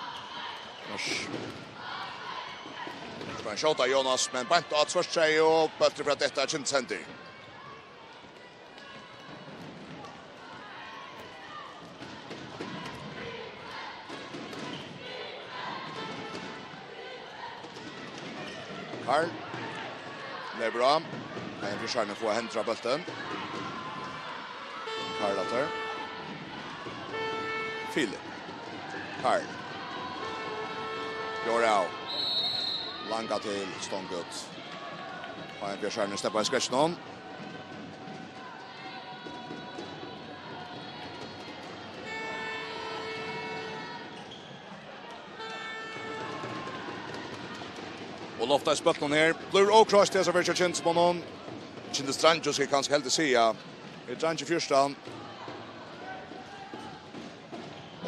Nors. Skal hann skjóta Jonas, men beint á tvørstreyð og bóltur frá detta kjent sender. Karl. Leypur á. Heiðarfjarðarliðið fáa hendur á bóltin. Karl aftur. Filip. Karl. Gjør av. Langa til, stong út. Heiðarfjarðarliðið steppar í skrekkinum. Og lofta í spøknum her. Blívur ókroysst, hesa ferð hjá Kyndilsmonnum. Kyndilsdreingir skal eg kanska heldur siga. Er dreingir fjúrtan.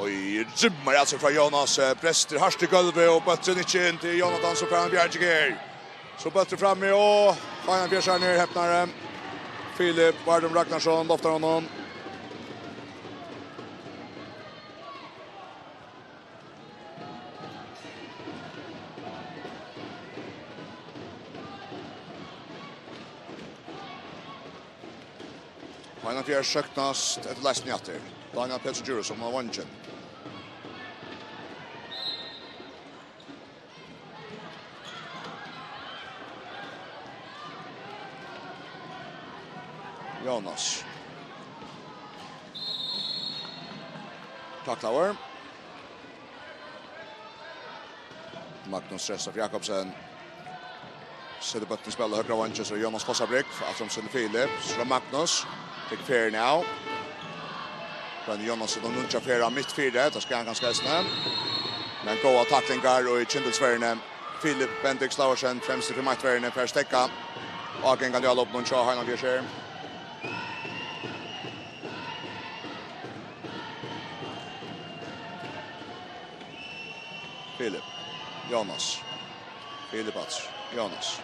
Oj, rimmar at seg frá Jonas, eh, brestir hart í gólvið og bólturin ikki inn til Jonathan, so fær hann bjarging her. So bóltur frammi og Heiðarfjarðar niður hepnari. Filip Bartum Ragnarsson loftar honum. Heiðarfjarðar sóknast eftir leiðsluni aftur. Daniel Petersen Djurhuus á vongin. Jonas. Taklaður. Magnus Resthoff Jakobsen. Setir bóltin í spæl á høgra vangi, so Jonas Fossabrygg. Aftur um seg til Filip. So er Magnus. Tekur ferðina av. Men Jonas er nú nýggja ferð á mitt fyri. Tað skal hann kanska eisini. Men góðar taklingar og í kyndilsverðini. Filip Bendix Laursen, fremstur fyri mittverðini, fær steðgað. Ágangandi á lopinum hjá Heiðarfjarðar. Filip. Jonas. Filip aftur. Jonas.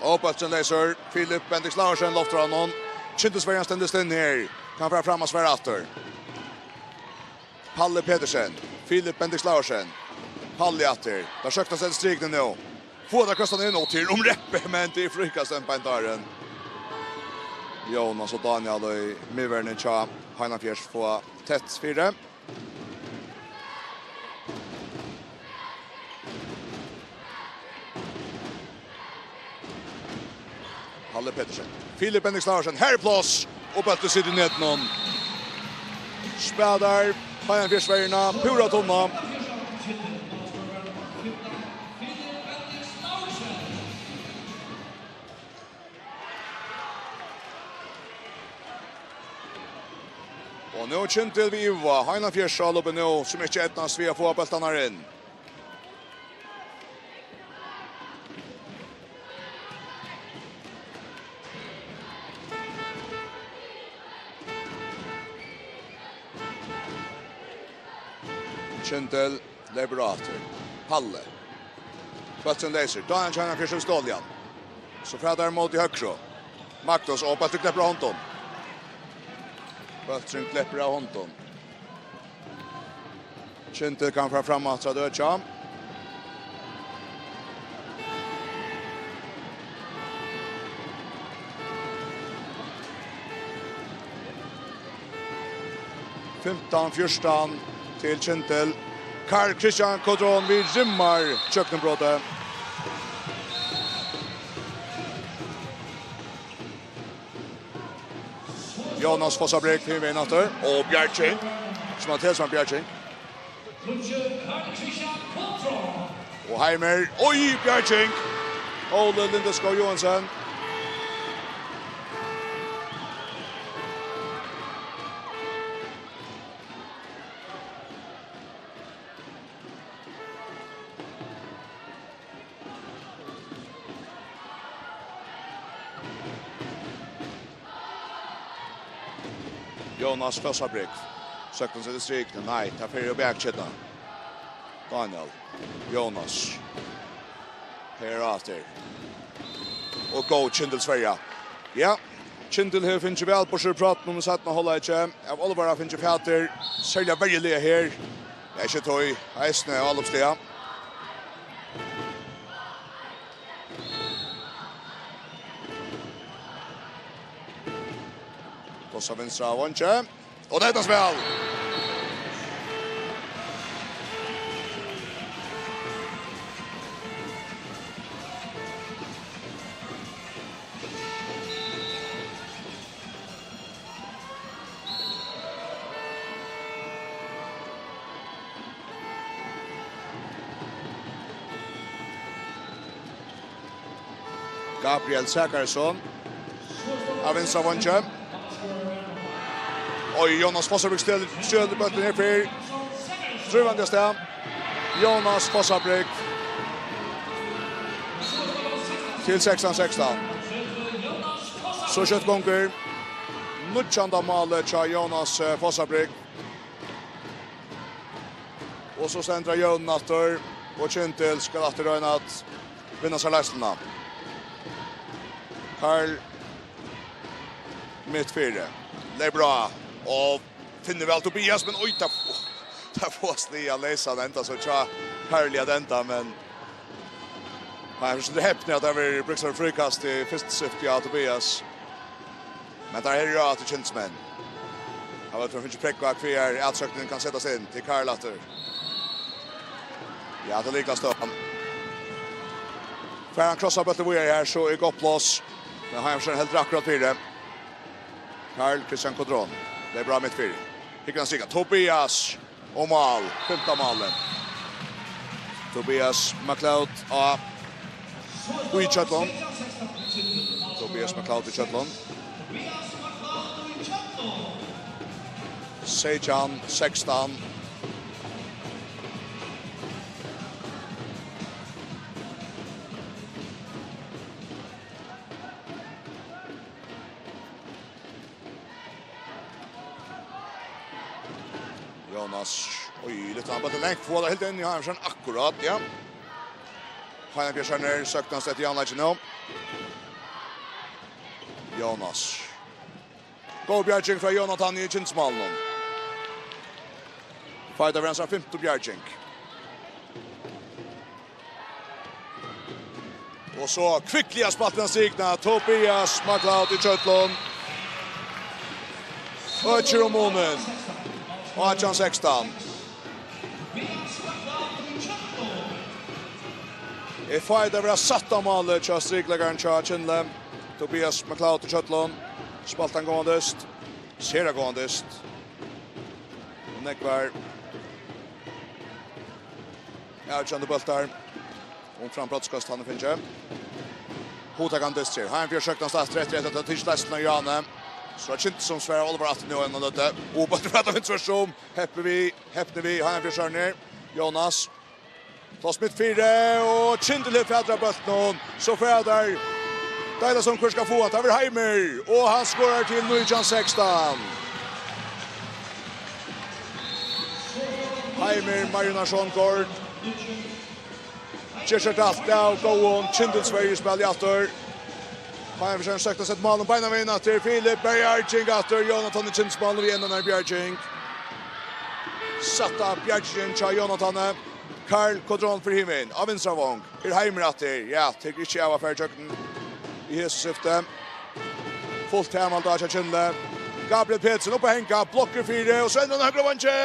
Og bólturin leysur. Filip Bendix Laursen loftar honum. Kyndilsverjan stendur stinn her. Kann fara fram og svara aftur. Palle Petersen. Filip Bendix Laursen. Palle aftur. Tað sóknast eftir strikuni nú. Fáa teir krossað inn og til um reppið, men tað er fríkast enn beint áðrenn. Jónas og Daniel í miðverðini hjá Heinafjørð fáa tætt fyri. Palle Petersen. Filip Bendix Larsen. Her er pláss. Og bólturin situr í netinum. Spælir Heinafjørðsverjuna púra tunna. Og nú Kyndil við iva. Heinafjørður á loppi nú, sum ikki eydnast við at fáa bóltarnar inn. Kyndil. Leypur á aftur. Palle. Bólturin leysur. Daniel Kjarnan fyri seg stolið hann. So fær teir móti høgru. Magnus og bólturin gleppur av hondum. Bólturin gleppur av hondum. Kyndil kann fara fram aftur at økja. Fimtan fjúrtan til Kyndil. Karl Kristian Kodron við rimmar gjøgnumbrotið. Jónas Fossabreg, hin vegin aftur. Og Bjarking. Sum er til sum Bjarking. Og Heimer. Oj, Bjarking. Ole Lindeskov Johansen. Jónas Fossabreg. Søkti hann seg til strikuna? Nei, tað fer í bakkjøtna. Daniel. Jónas. Her aftur. Og góð Kyndilsverja. Ja, Kyndil hevur fingið væl burtur úr prátinum í seinna hálvleiki. Av álvara fingið fatur, serliga verjuliga her. Ja, ikki tøy, eisini álopsliga. Tosa vinstra av Vonche. Og dette spil! Gabriel Zachariasson. Av vinstra vongi. Og Jónas Fossabreg stjól-, stjól bóltin her fyri. Drívandi av stað. Jónas Fossabreg. Til sekstan sekstan. So skjótt gongur. Níggjanda málið hjá Jónas, eh, Fossabreg. Og so stendur hann jøvnin aftur, og Kyndil skal aftur royna at vinna sær leiðsluna. Karl mitt fyri. Leypur á, og finnur væl Tobias, men oj, tað, tað fáast liðið at leysa, hann endar so hjá Karli at enda, men hann er so hepnur at tað verður brúkt sum fríkast í fyrsta skifti av Tobias. Men tað her er jú aftur Kyndilsmenn. Hann veit, hann fær ikki prógva hvar atsóknin kann setast inn. Til Karl aftur. Ja, tað er líka støðan. Fær hann krossað bóltin víðari her, so er gott pláss. Men hann heldur akkurát fyri. Karl Kristian Kodron. Tað er bra mitt fyri. Hyggur hann strika. Tobias. Og mál, fimta málið. Tobias McLeod á, í Kjøllum. Tobias McLeod í Kjøllum. Seytjan sekstan. Jónas, oj, lítið hann bóltin langt, fáa tað heilt inn í Heimarsson akkurát, ja. Heimarsson er søkt hann sett í anlegginum. Jónas. Góð bjarging frá Jónatan í Kyndilsmálinum. Fær tað vera hansara fimtu bjarging. Og so kvikliga spælt hann strikuna, Tobias McLeod í Kjøllum. økir um munin. Átjan sekstan. Eg fái tað at vera sætta málið hjá strikleikaranum hjá Kyndli, Tobias McLeod í Kjøllum. Spælt ein góðan dyst. Sera góðan dyst. Og nógvar avgerandi bóltar. Umframt brotskast hann hevur fingið. Hugtakandi dystir. Heinfjørð søknast aftur eftir at hava tikið lestina av Jane. So er Kyndli sum svarar álvara aftur nú, enn hann løddi. Og bóltur frá David Svartsum. Heppi við, hepni við, Heinfjørð sær niður. Jonas. Tá smitt fyri, og Kyndli hevur fatur á bóltinum. So fara teir. Deila sum hvør skal fáa hann. Tað verður Heimir, og hann skorar til nítjan sekstan. Heimir Marinarson Gaard. Ger seg alt av góðum Kyndilsverjuspæli aftur. Heimir forsøkir at seta málið beinanvegin aftur. Filip, bjarging aftur. Jonathan í Kyndilsmálið við enn eini bjarging. Sætta bjargingin hjá Jonathan. Karl Kodron fyri himin. Á vinstra vong. Er Heimir aftur. Ja, tekur ikki av at fara ígjøgnum í hesi skifti. Fult tamarhald á hjá Kyndli. Gabriel Petersen upp at hanga. Blokkur fyri. Og so enn ein høgra vangi.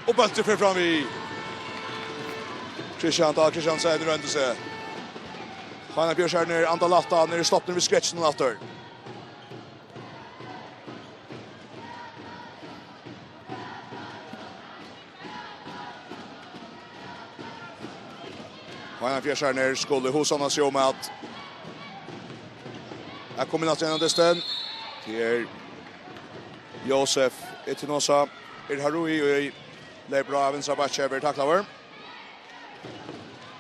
Og bólturin fer fram við. Christian Dahl Christiansen royndi seg. Heinfjørð sær niður, andar lætt, hann er í stopni við skrekkinum aftur. Heinfjørð sær niður, skuldi hugsavna seg um at her kom inn aftur gjennom dystin. Tað er Josef Itinosa. Er Harui og leipur á vinstra bakki, verður taklaður.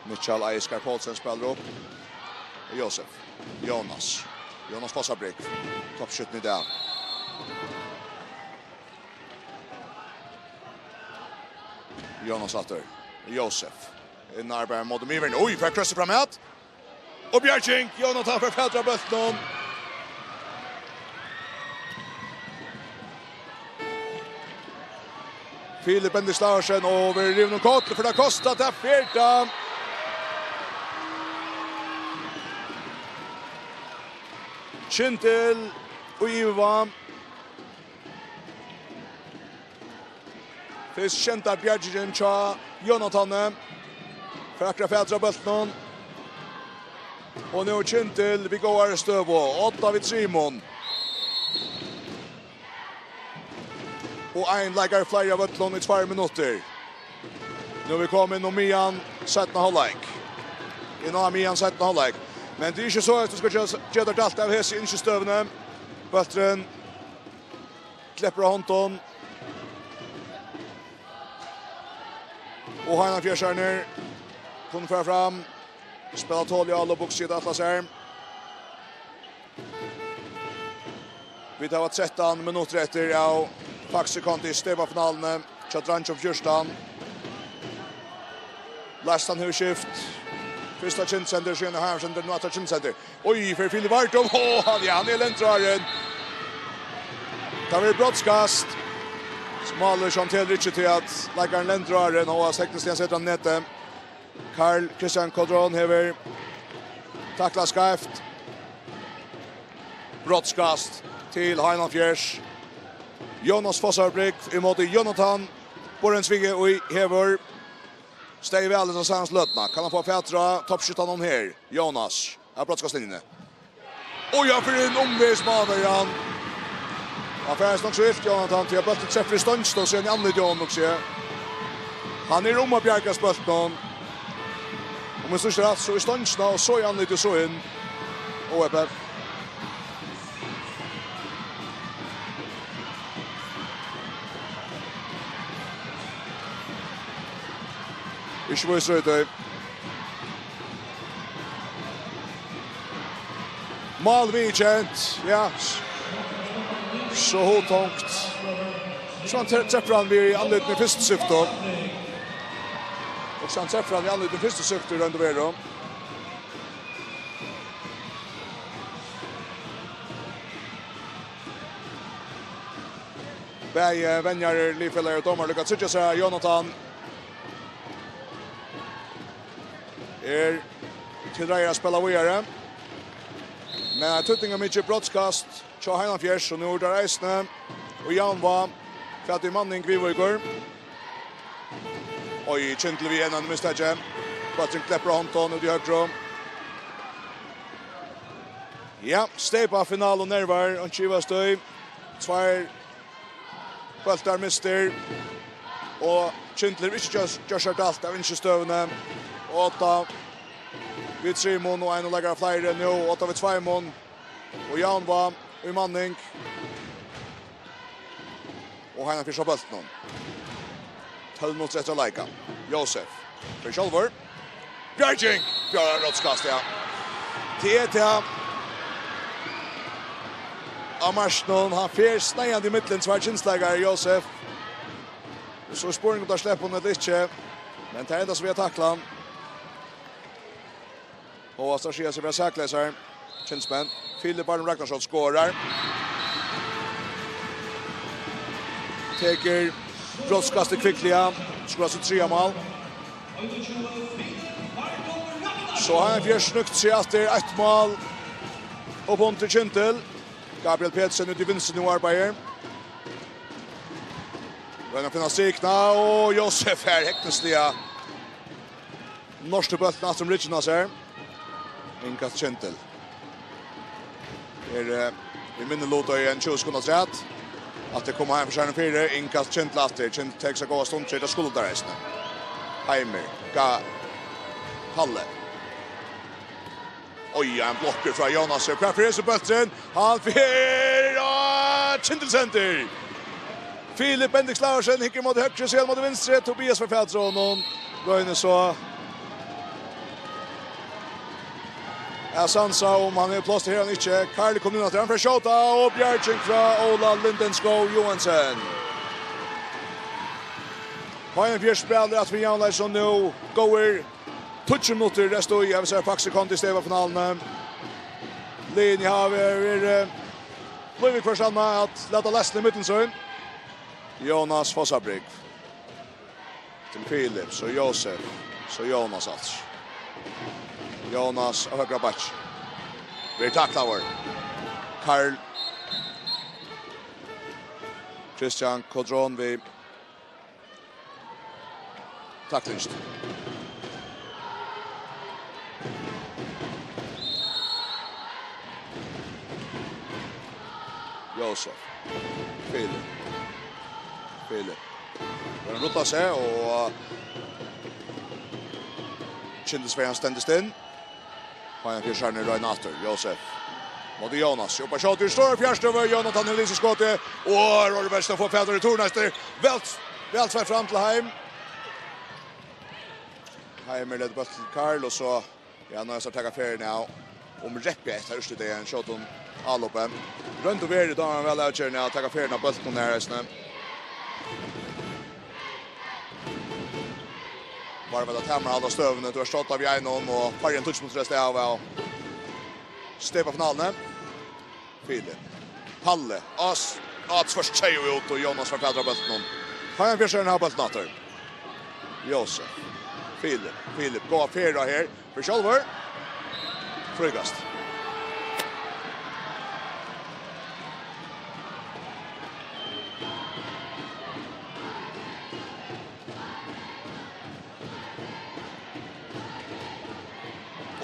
Mikkjal Eiskar Poulsen spælir upp. Josef. Jonas. Jonas Fossabrekk. Toppskyttin í dag. Jonas aftur. Josef. Inn arbeiðir móti miðverjini. Oj, fær krossið fram at. Og bjarging, Jonathan fær fatur á bóltinum. Filip Bendiksen Larsen og verður rivin um koll, fer tað kosta, tað fer tað. Kyndil og Iva. Fyrst skendi bjargingin hjá Jonathan. Fær akkurát fatur á bóltinum. Og nú er Kyndil við góðari støðu. Odda við trimum. Og ein leikari fleiri av øllum í tveir minuttir. Nú er vit komin inn um miðjan seinna hálvleik. Inn á miðjan seinna hálvleik. Men tað er ikki so, at tú skal gera, gera tær dælt av hesi ynskistøðuni. Bólturin Kleppur á hondum. Og Heinfjørð sær niður. Kunnu fara fram. Spæla tolið á Lobuk, sigur tað ætlar sær. Vit hava trettan minuttir eftir av Faxe Kondi í Stepafinaluni hjá dreingjum fjúrtan. Leistan hevur skift. Fyrst á Kyndilssendur, síðan á Heimasendur, nú aftur á Kyndilssendur. Oj, fer Filip Vardum. Ó, hann, ja, hann er lentur áðrenn. Tað verður brotskast. Málið sum telur ikki til at leikarin lentur áðrenn, hóast tekniskt sett hann í netið. Karl Christian Kodron hevur taklað skeivt. Brotskast til Heinolfsfjørð. Jonas Fossarbrygg ímóti Jonathan Borensvige, ið hevur staðið væl hesa seinast løtuna. Kann hann fáa fatur á toppskjúttanum her? Jonas. Av brotskastlinjuni. Og hann fer inn umvegis málverjan. Hann fær nokk so ilt, Jonathan, tí at bólturin trefur í stongina og síðan í andlitið á honum, hugsi eg. Hann er um at bjarga bóltinum. Um eg síggi rætt, so í stongina og so í andlitið og so inn. Óheppið. Ikki vísur út í. Mál viðurkent, ja. So hugtungt. So hann tre-, trefur hann við andlitinum í fyrstu skifti. Og so hann trefur hann við andlitinum í fyrstu skifti, í roynd og veru. Bæði venjarar, liðfelagar og dómarar lukka tryggja sær. Jonathan er til reiðar at spæla víðari. Men eitt týdningarmikið brotskast hjá Heinolfsfjørð, og nú eru teir eisini Og Javnvág, hvat í manning viðvíkur. Oj, Kyndil við enn eini mistaki. Bólturin kleppur á hondum út í høgru. Ja, steypa finalu nervar, einki ivast í. Tveir bóltar mistir. Og Kyndil hevur ikki gjørt, gjørt sær dælt av innskotstøðuni. Átta við trimum og ein leikara fleiri nú. Átta við tveimum. Og Javnvág í manning. Og Heiðan Fjørs á bóltinum. Tólv minuttir eftir at leika. Jósef. Fyri sjálvur. Bjarging! Bjarging, brottskast, ja. Tað er tað. Á markinum, hann fer sneiðandi í millum tveir kyndilsleikarar, Jósef. Og so er spurning um teir sleppa honum ella ikki. Men tað er tað sum vit hava taklað. Hóast teir siga seg vera sakleysar, kyndilsmenn. Filip Arnur Ragnarsson skorar. Tekur brotskastið kvikliga. Skorar sítt triðja mál. So Heiðan Fjørs snøgt seg aftur. Eitt mál upp undir Kyndil. Gabriel Petersen út í vinstru nú arbeiðir. Roynir at finna strikuna, og Jósef er hegnisliga. Norskur bóltin aftur um ryggjin á sær. Inkast Kyndil. Er, eh, í minni luta í ein tjúgu sekund afturat. At tað koma Heiðan Fjørs fyri. Inkast Kyndil aftur. Kyndil tekur sær góða stund, ger tað skulda reisini. Heimir, Ga-, Palle. Oj, ein blokkur frá Jónasi. Hvar fer so bólturin? Hann fer, og Kyndil sendir. Filip Bendix Laursen hyggur móti høgru, síðan móti vinstru. Tobias fær fatur á honum. Roynir so at sansa um hann hevur pláss til her, hann ikki. Karl kom inn aftur, hann fer skjóta, og bjarging frá Óla Lindenskov Johansen. Heiðan Fjørs spælir aftur fyri javnleik, so nú góðir tíggju minuttir rest í, eg vil siga, faktiskt kom til steypafinaluni. Liðini hava verið, verið, eh, blivið hvørt annað at lata leysna í millum sín. Jónas Fossabrygg. Til Filip, so Jósef, so Jónas aftur. Jónas á høgra bakki. Verður taklaður. Karl. Christian Kodron við taklingina. Jósef. Filip. Filip. Hann rullar seg, og Kyndilsverjan stendur stinn. Heiðan Fjørs roynir aftur. Jósef. Móti Jónas. Upp á skjótið. Stóra fjarstøðu. Jonathan hevur lisið skotið. Og Rory Western fær fatur í returin eftir. Væl, væl tveitt fram til Heim. Heimir letur bóltin til Karl, og so, ja, nú er so taka ferðina av. Um reypið eftir úrslitið er ein skjótum álopið. Roynd og verið, tá hann væl avgerðin at taka ferðina av bóltinum her, eisini. Bara við at hamra alla støðuna, tú ert stórt av í einum og færri enn tíggju minuttir rest av, av steypafinaluni. Filip. Palle. As-, á tvørst tey út, og Jónas fær fatur á bóltinum. Heiðan Fjørs hevur bóltin aftur. Jósef. Filip. Filip. Góða ferð her. Fyri sjálvur. Fríkast.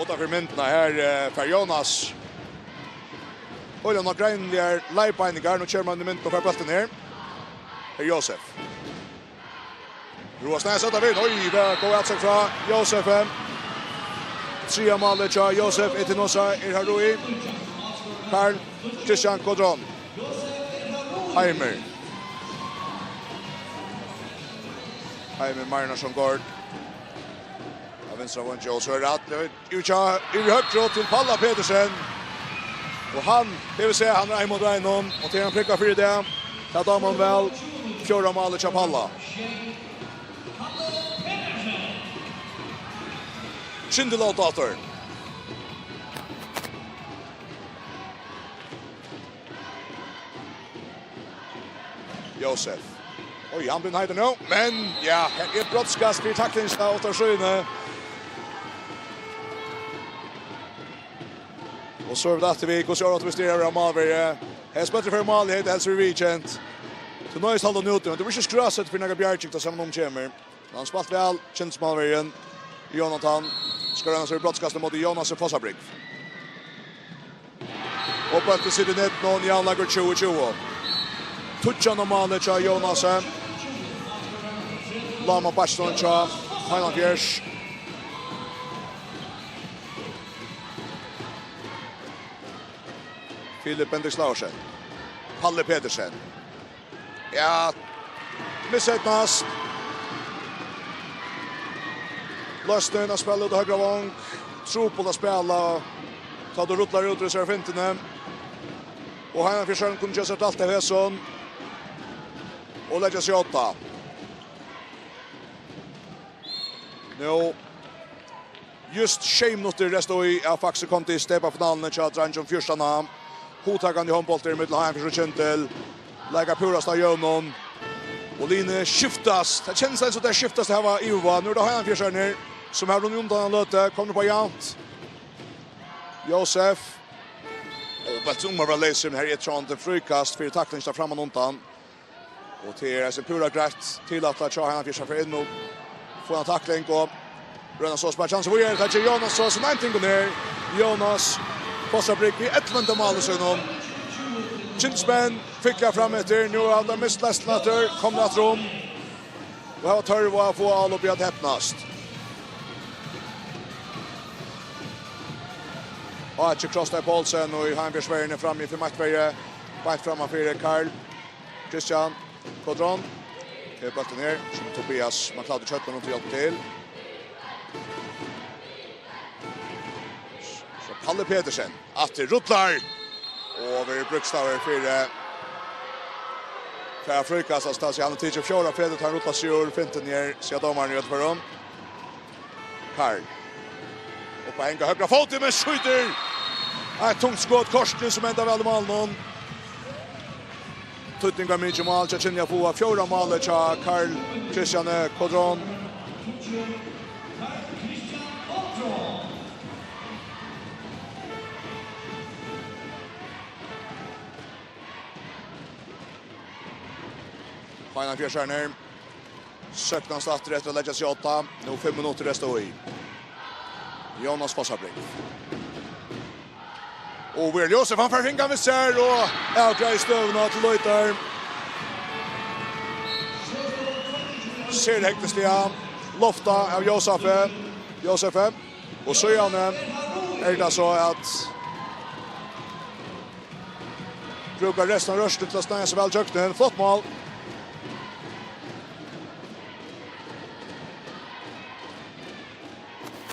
Uttanfyri myndina her, eh, fær Jónas. Óli, nú greiniliga er leiðbeiningar. Nú kemur hann í myndina og fær bóltin her. Her er Jósef. Roa Snæs, seta við. Oj, tað er góð atsøgn frá Jósefi. Triðja málið hjá Jósef Etinosa er har í. Karl Christian Kodron. Heimir. Heimir Marinarson Gaard. Á vinstra vongi, og so er rætt. Út hjá, yvir høgru til Palla Petersen. Og hann, tað vil siga, hann er ein móti einum, og tað er hann prikka fyri í dag. Tað dámar hann væl. Fjórða málið hjá Palla. Kyndil aftur. Jósef. Oj, hann blívur heitur nú, men ja, her er brotskast fyri taklingina út av skyni. Og so er vit aftur við, hvussu er tað, vit styrir av málverði? Her spælir fyri mál, hetta helst er viðurkent. Tú noyðist halda hann úti, men tú vil ikki skráseta fyri nakar bjarging, tá saman um kemur. Men hann spælt væl, kynsmálverjin. Jonathan skal royna seg við brotskast móti Jónasi Fossabrygg. Og bólturin situr í netinum, javnleikur tjúgu tjúgu. Tíggjanda málið hjá Jónasi. Láma bastan hjá Heiðan Fjørs. Filip Bendix Laursen. Palle Petersen. Ja, miseydnast. Loysnin at spæla út á høgra vong. Trupult at spæla. Tá tú rullar út í sær fintini. Og Heiðan Fjørs kunnu gera seg alt av hesum. Og leggja seg í odda. Nú, júst sjey minuttir resta í av Faxe Kondi steypafinaluni hjá dreingjum fjúrtan ár. Hugtakandi hondbóltur millum Heiðan Fjørs og Kyndil. Leika púrasta jøvnum. Og linjur skiftast. Tað kennist eins og tær skiftast her í yvirvág. Nú er tað Heiðan Fjørsarnir, sum hava runnið undan eina løtu. Komnir upp á javnt. Jósef. Og bólturin umar vera leysur, men her er tráðandi fríkast fyri taklingina framman undan. Og tað er eisini púra greitt tilætlað hjá Heiðan Fjørs at fara inn og fáa eina takling og royna so at spæla kjansin víðari. Tað ger Jónas so sum ein ting her. Jónas Fossabrygg við ellivta máli sínum. Kyndilsmenn fylgja fram eftir. Nú hava teir mist leistina aftur. Komnir aftur um. Og hava tørv á at fáa áloppið at hepnast. Áki Krossdal Poulsen og í Heiðan Fjørs verjuni frammi fyri markverji. Beint framman fyri Karl. Christian Kodron. Her er bólturin her, sum Tobias McLeod í kjøtlinum til hjálp til. So Palle Petersen, aftur rullar. Og verður brúkstaður fyri, eh, fær fríkast, altso, hann hevur tikið fjórar ferðir, tá hann rullar seg úr fintuni her, sigur dómarin í øllum førum. Karl. Upp á henda høgra fótin, men skjýtur eitt tungt skot, kortini sum endar væl í málinum. Týdningarmikið mál hjá Kynni at fáa fjórða málið hjá Karl Christian Kodron. Heiðan Fjørsarnir. Sóknast aftur eftir at leggja seg í odda. Nú fimm minuttir resta í. Jónas Fossabrygg. Og Víðar Jósef, hann fær fingurin við sær og avgreiðir støðuna til Leitar. Sær hegnisliga. Lofta av Jósefi. Jósefi. Og síðani er tað so at brúka restina av rørsluni til at sneiða seg væl gjøgnum. Flott mál.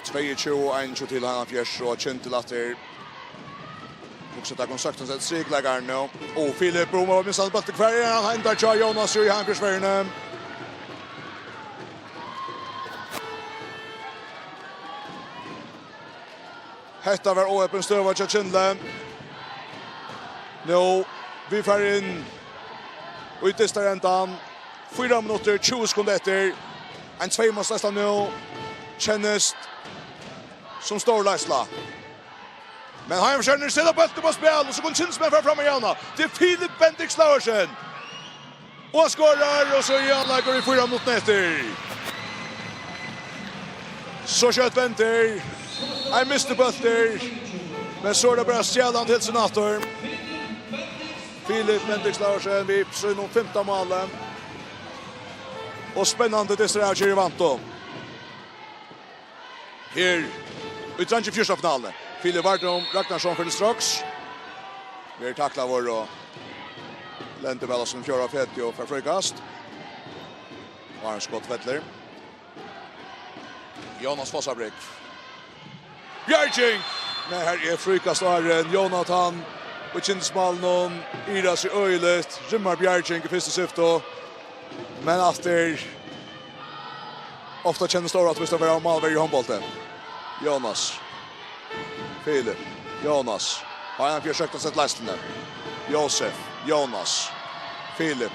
Tveyogtjúgu einogtjúgu til Heiðan Fjørs og Kyndil aftur. Hugsa, tað kom saktans eitt strik leikar nú. Og Filip Brumar var minnst hann bóltin. Hvar er hann? Hann endar hjá Jónas í Heiðan Fjørs verjuni. Hetta var óheppin støða hjá Kyndli. Nú, vit fara inn í dystarendan. Fýra minuttir, tjúgu sekund eftir. Ein tveymansleysla nú. Kennist sum stór leiðsla. Men Heiðan Fjørsarnir seta bóltin á spæl, og so kunnu Kyndilsmenn fara fram og javna. Tað er Filip Bendix Laursen. Og skorar, og so er javnleikur í fýra minuttir eftir. So skjótt vendir. Ein mistur bóltin. Men so er tað bara at stjala hann til sín aftur. Filip Bendix Laursen við sínum fimta máli. Og spennandi dystur av Kiri Vanto. Her í dreingja fjúrtan finaluni. Filip Vardrum Ragnarsson fer til straks. Verður taklaður og lendir væl á sínum fjórða feti og fær fríkast. Og har skot fellur. Jónas Fossabrygg. Bjarging! Men her er fríkast áðrenn Jónatan og Kyndilsmálin og yrðir seg øgiliga. Rimmar bjarging í fyrstu syftu. Men aftur Ofta kennist stórt at vera málverji í hondbólti. Jónas. Filip. Jónas. Heiðan Fjørs søkti seg til leiðsluna. Jósef. Jónas. Filip.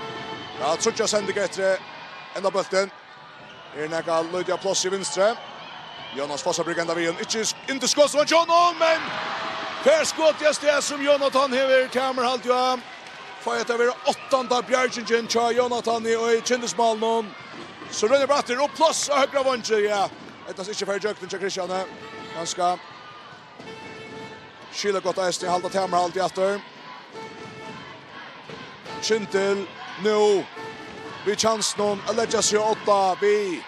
Ja, tríggjar sendingar eftir enda bóltin. Er nakað lítið av pláss í vinstru. Jónas Fossabrygg endar við ein ikki sk-, inn til skot sum hann kjønner, men fær skot í stað sum Jónatan hevur tamarhald á. Fáa hetta vera áttanda bjargingin hjá Jonathan í kyndilsmálinum. So roynir bara aftur, og pláss á høgra vongi, ja. Hetta er ikki farið gjøgnum hjá Christiani. Kanska skilagott eisini at halda tamarhald í aftur. Kyndil nú við kjansina at leggja seg á odda við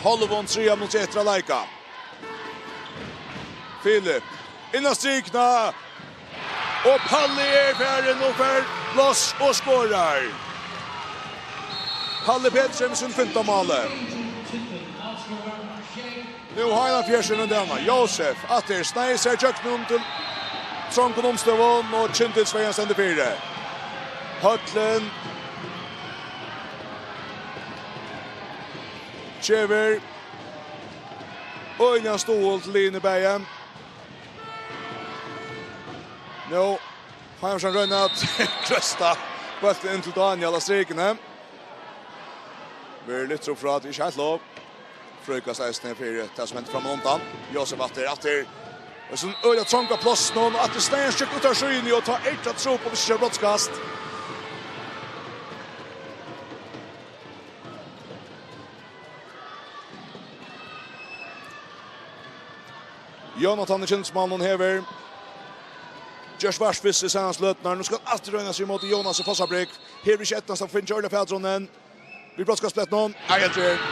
hálvum triðja minuttur eftir at leika. Filip, inn á strikuna. Og Palli er farin og fær pláss og skorar. Palli Petersen við sín fimta máli. Nú Heinafjørður, Jósef, aftur, sneið sær gjøgnum til trongum umstøðum og kyndilsvegin stendur fyri. Høllin gevur øgiligan stuðul til liðini bæði. Nú, Heimarsson roynir at krøsta bóltin inn til Daniel á strikuni. Verður lyftur upp frá, tað er ikki heilt lov. Fríkast eisini fyri tað sum hendi frammanundan. Jósef aftur, aftur. Og so øgiliga trongt pláss nú, og aftur sneiðin skjótt út av síðuni, og tá er tað trupult, hvis ikki er brotskast. Jonathan í kyndilsmálinum hevur gjørt vart við seg seinastu løturnar. Nú skal hann aftur royna seg ímóti Jónasi Fossabrygg. Hevur ikki eydnast at fingið ordiliga fatur á honum enn. Við brotskastblettinum. Ei, aftur.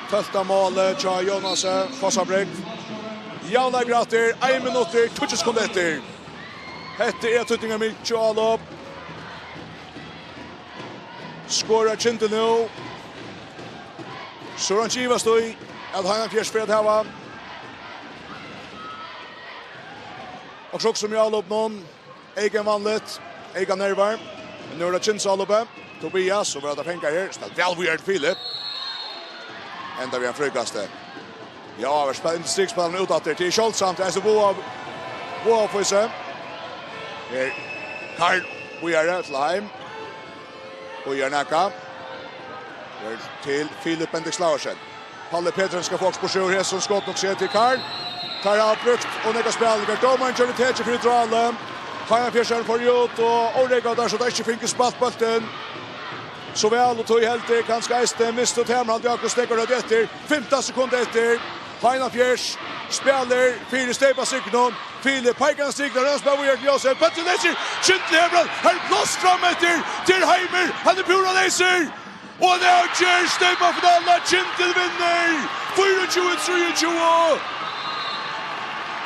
Tólvta málið hjá Jónasi Fossabrygg. Javnleikur aftur. Ein minuttur, tíggju sekund eftir. Hetta er týdningarmikið álop. Skorar Kyndil nú. So er hann ikki ivast í, at Heinafjørður fer at hava. Og so sum í álopinum, eyka vanligt, eyka nervar. Men nú er tað Kyndilsálopið. Tobias, so verður tað fangað her. Spælt væl við Filip. Enda við ein fríkasti. Ja, vit spæla inn strikspælararnar út aftur. Tað er sjáldsamt, tað er so váða, váða fyri seg. Her, Karl, víðari til Heim. Og Jørn Aka. Her til Filip Bendik Slaversen. Palle Petersen skal fáa burtur úr hesum, skot nokk seg til Karl. Karl hevur brúkt og nakað spælingar. Dómarin gjørdi tekið fyri dráli. Heinafjørður fór út og órógvaði, so tað ikki fingu spælt bóltin so væl, og tí heldur kanska eisini mistu tamarhald, Jákup steðgar høvdið eftir. Fimtan sekund eftir. Heinafjørður spælir fyri steypastrikuna. Filip peikar hann strikuna, hann spælir víðari til Jósef. Bólturin leysur. Kyndil hevur hann. Her er pláss fram eftir. Til Heimir. Hann er púra leysur. Og hann avger steypafinaluna. Kyndil vinnur. Fýraogtjúgu trýogtjúgu.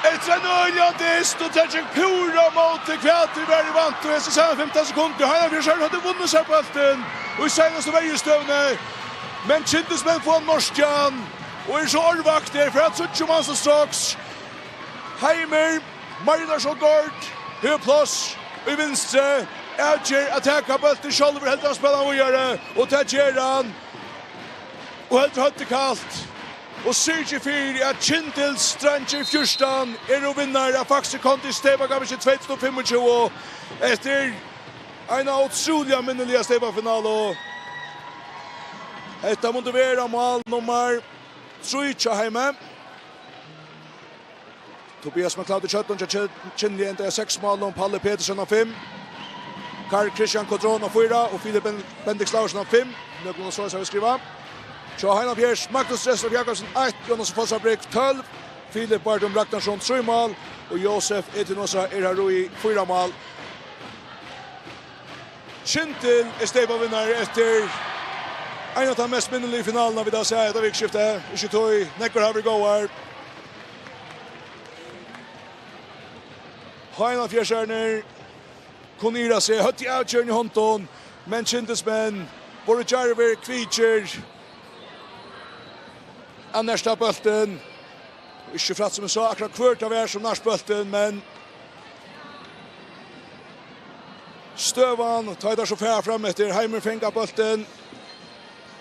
Eftir ein øgiligan dyst, og tað gekk púra móti, hvat vit vóru vant við, hesi seinastu fimtan sekund. Heinafjørður høvdu vunnið sær bóltin í seinastu verjustøðuni, men Kyndilsmenn fáa hann á skránni, og eru so ørvaknir fyri at síggja um hann til straks. Heimir Marinarson Gaard hevur pláss í vinstru, avger at taka bóltin sjálvur, heldur at spæla hann víðari, og tað ger hann. Og heldur høvdið kalt. Og syrgir fyri, at Kyndilsdreingir fjúrtan eru vinnarar av Faxe Kondi Steypakappingin tvey túsund og fimmogtjúgu. Eftir eina ótrúliga minniliga steypafinalu. Hetta mundi vera mál nummar trý hjá Heimi. Tobias McLeod í tjúgvu, Kjøtton, Kjø-, Kjø-, Kynli endaði seks mál, og Palle Petersen á fimm. Karl Christian Codron á fýra, og Filip Ben-, Bendik Slaversen á fimm. Nøkulunda soleiðis hava vit skrivað. Hjá Heinafjørð, Magnus Restrup Jakobsen eitt, Jonas Fossabrygg tólv, Filip Bardum Ragnarsson trý mál, og Josef Etinosa er har í fýra mál. Kyndil er steypavinnari eftir ein av teimum mest minniligu finalunum vit hava sæð hetta vikuskiftið. Ikki tí, nógvar hava verið góðar. Heinafjørðarnir kunnu ira seg, høvdu avgerðina í hondum, men Kyndilsmenn vóru djarvir, kvikir at nerta bóltin. Og ikki frætt sum eg sá, akkurát hvør tað var sum nart bóltin, men støðan, tá ið teir so fara fram eftir, Heimir fangar bóltin.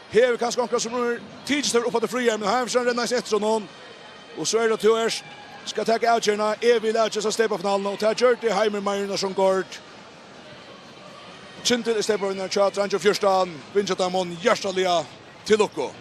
Hevur kanska onkran sum er tikið teir upp á tað fríar, men Heimir renna eftir honum. Og so er tað tú, Ernst, skal taka avgerðina. Eg vil avgera steypafinaluna, og tað gjørdi Heimir Marinarson Gaard. Kyndil er steypavinnari hjá Dreingir fjúrtan, vinur hjá teimum, hjartaliga til lukku.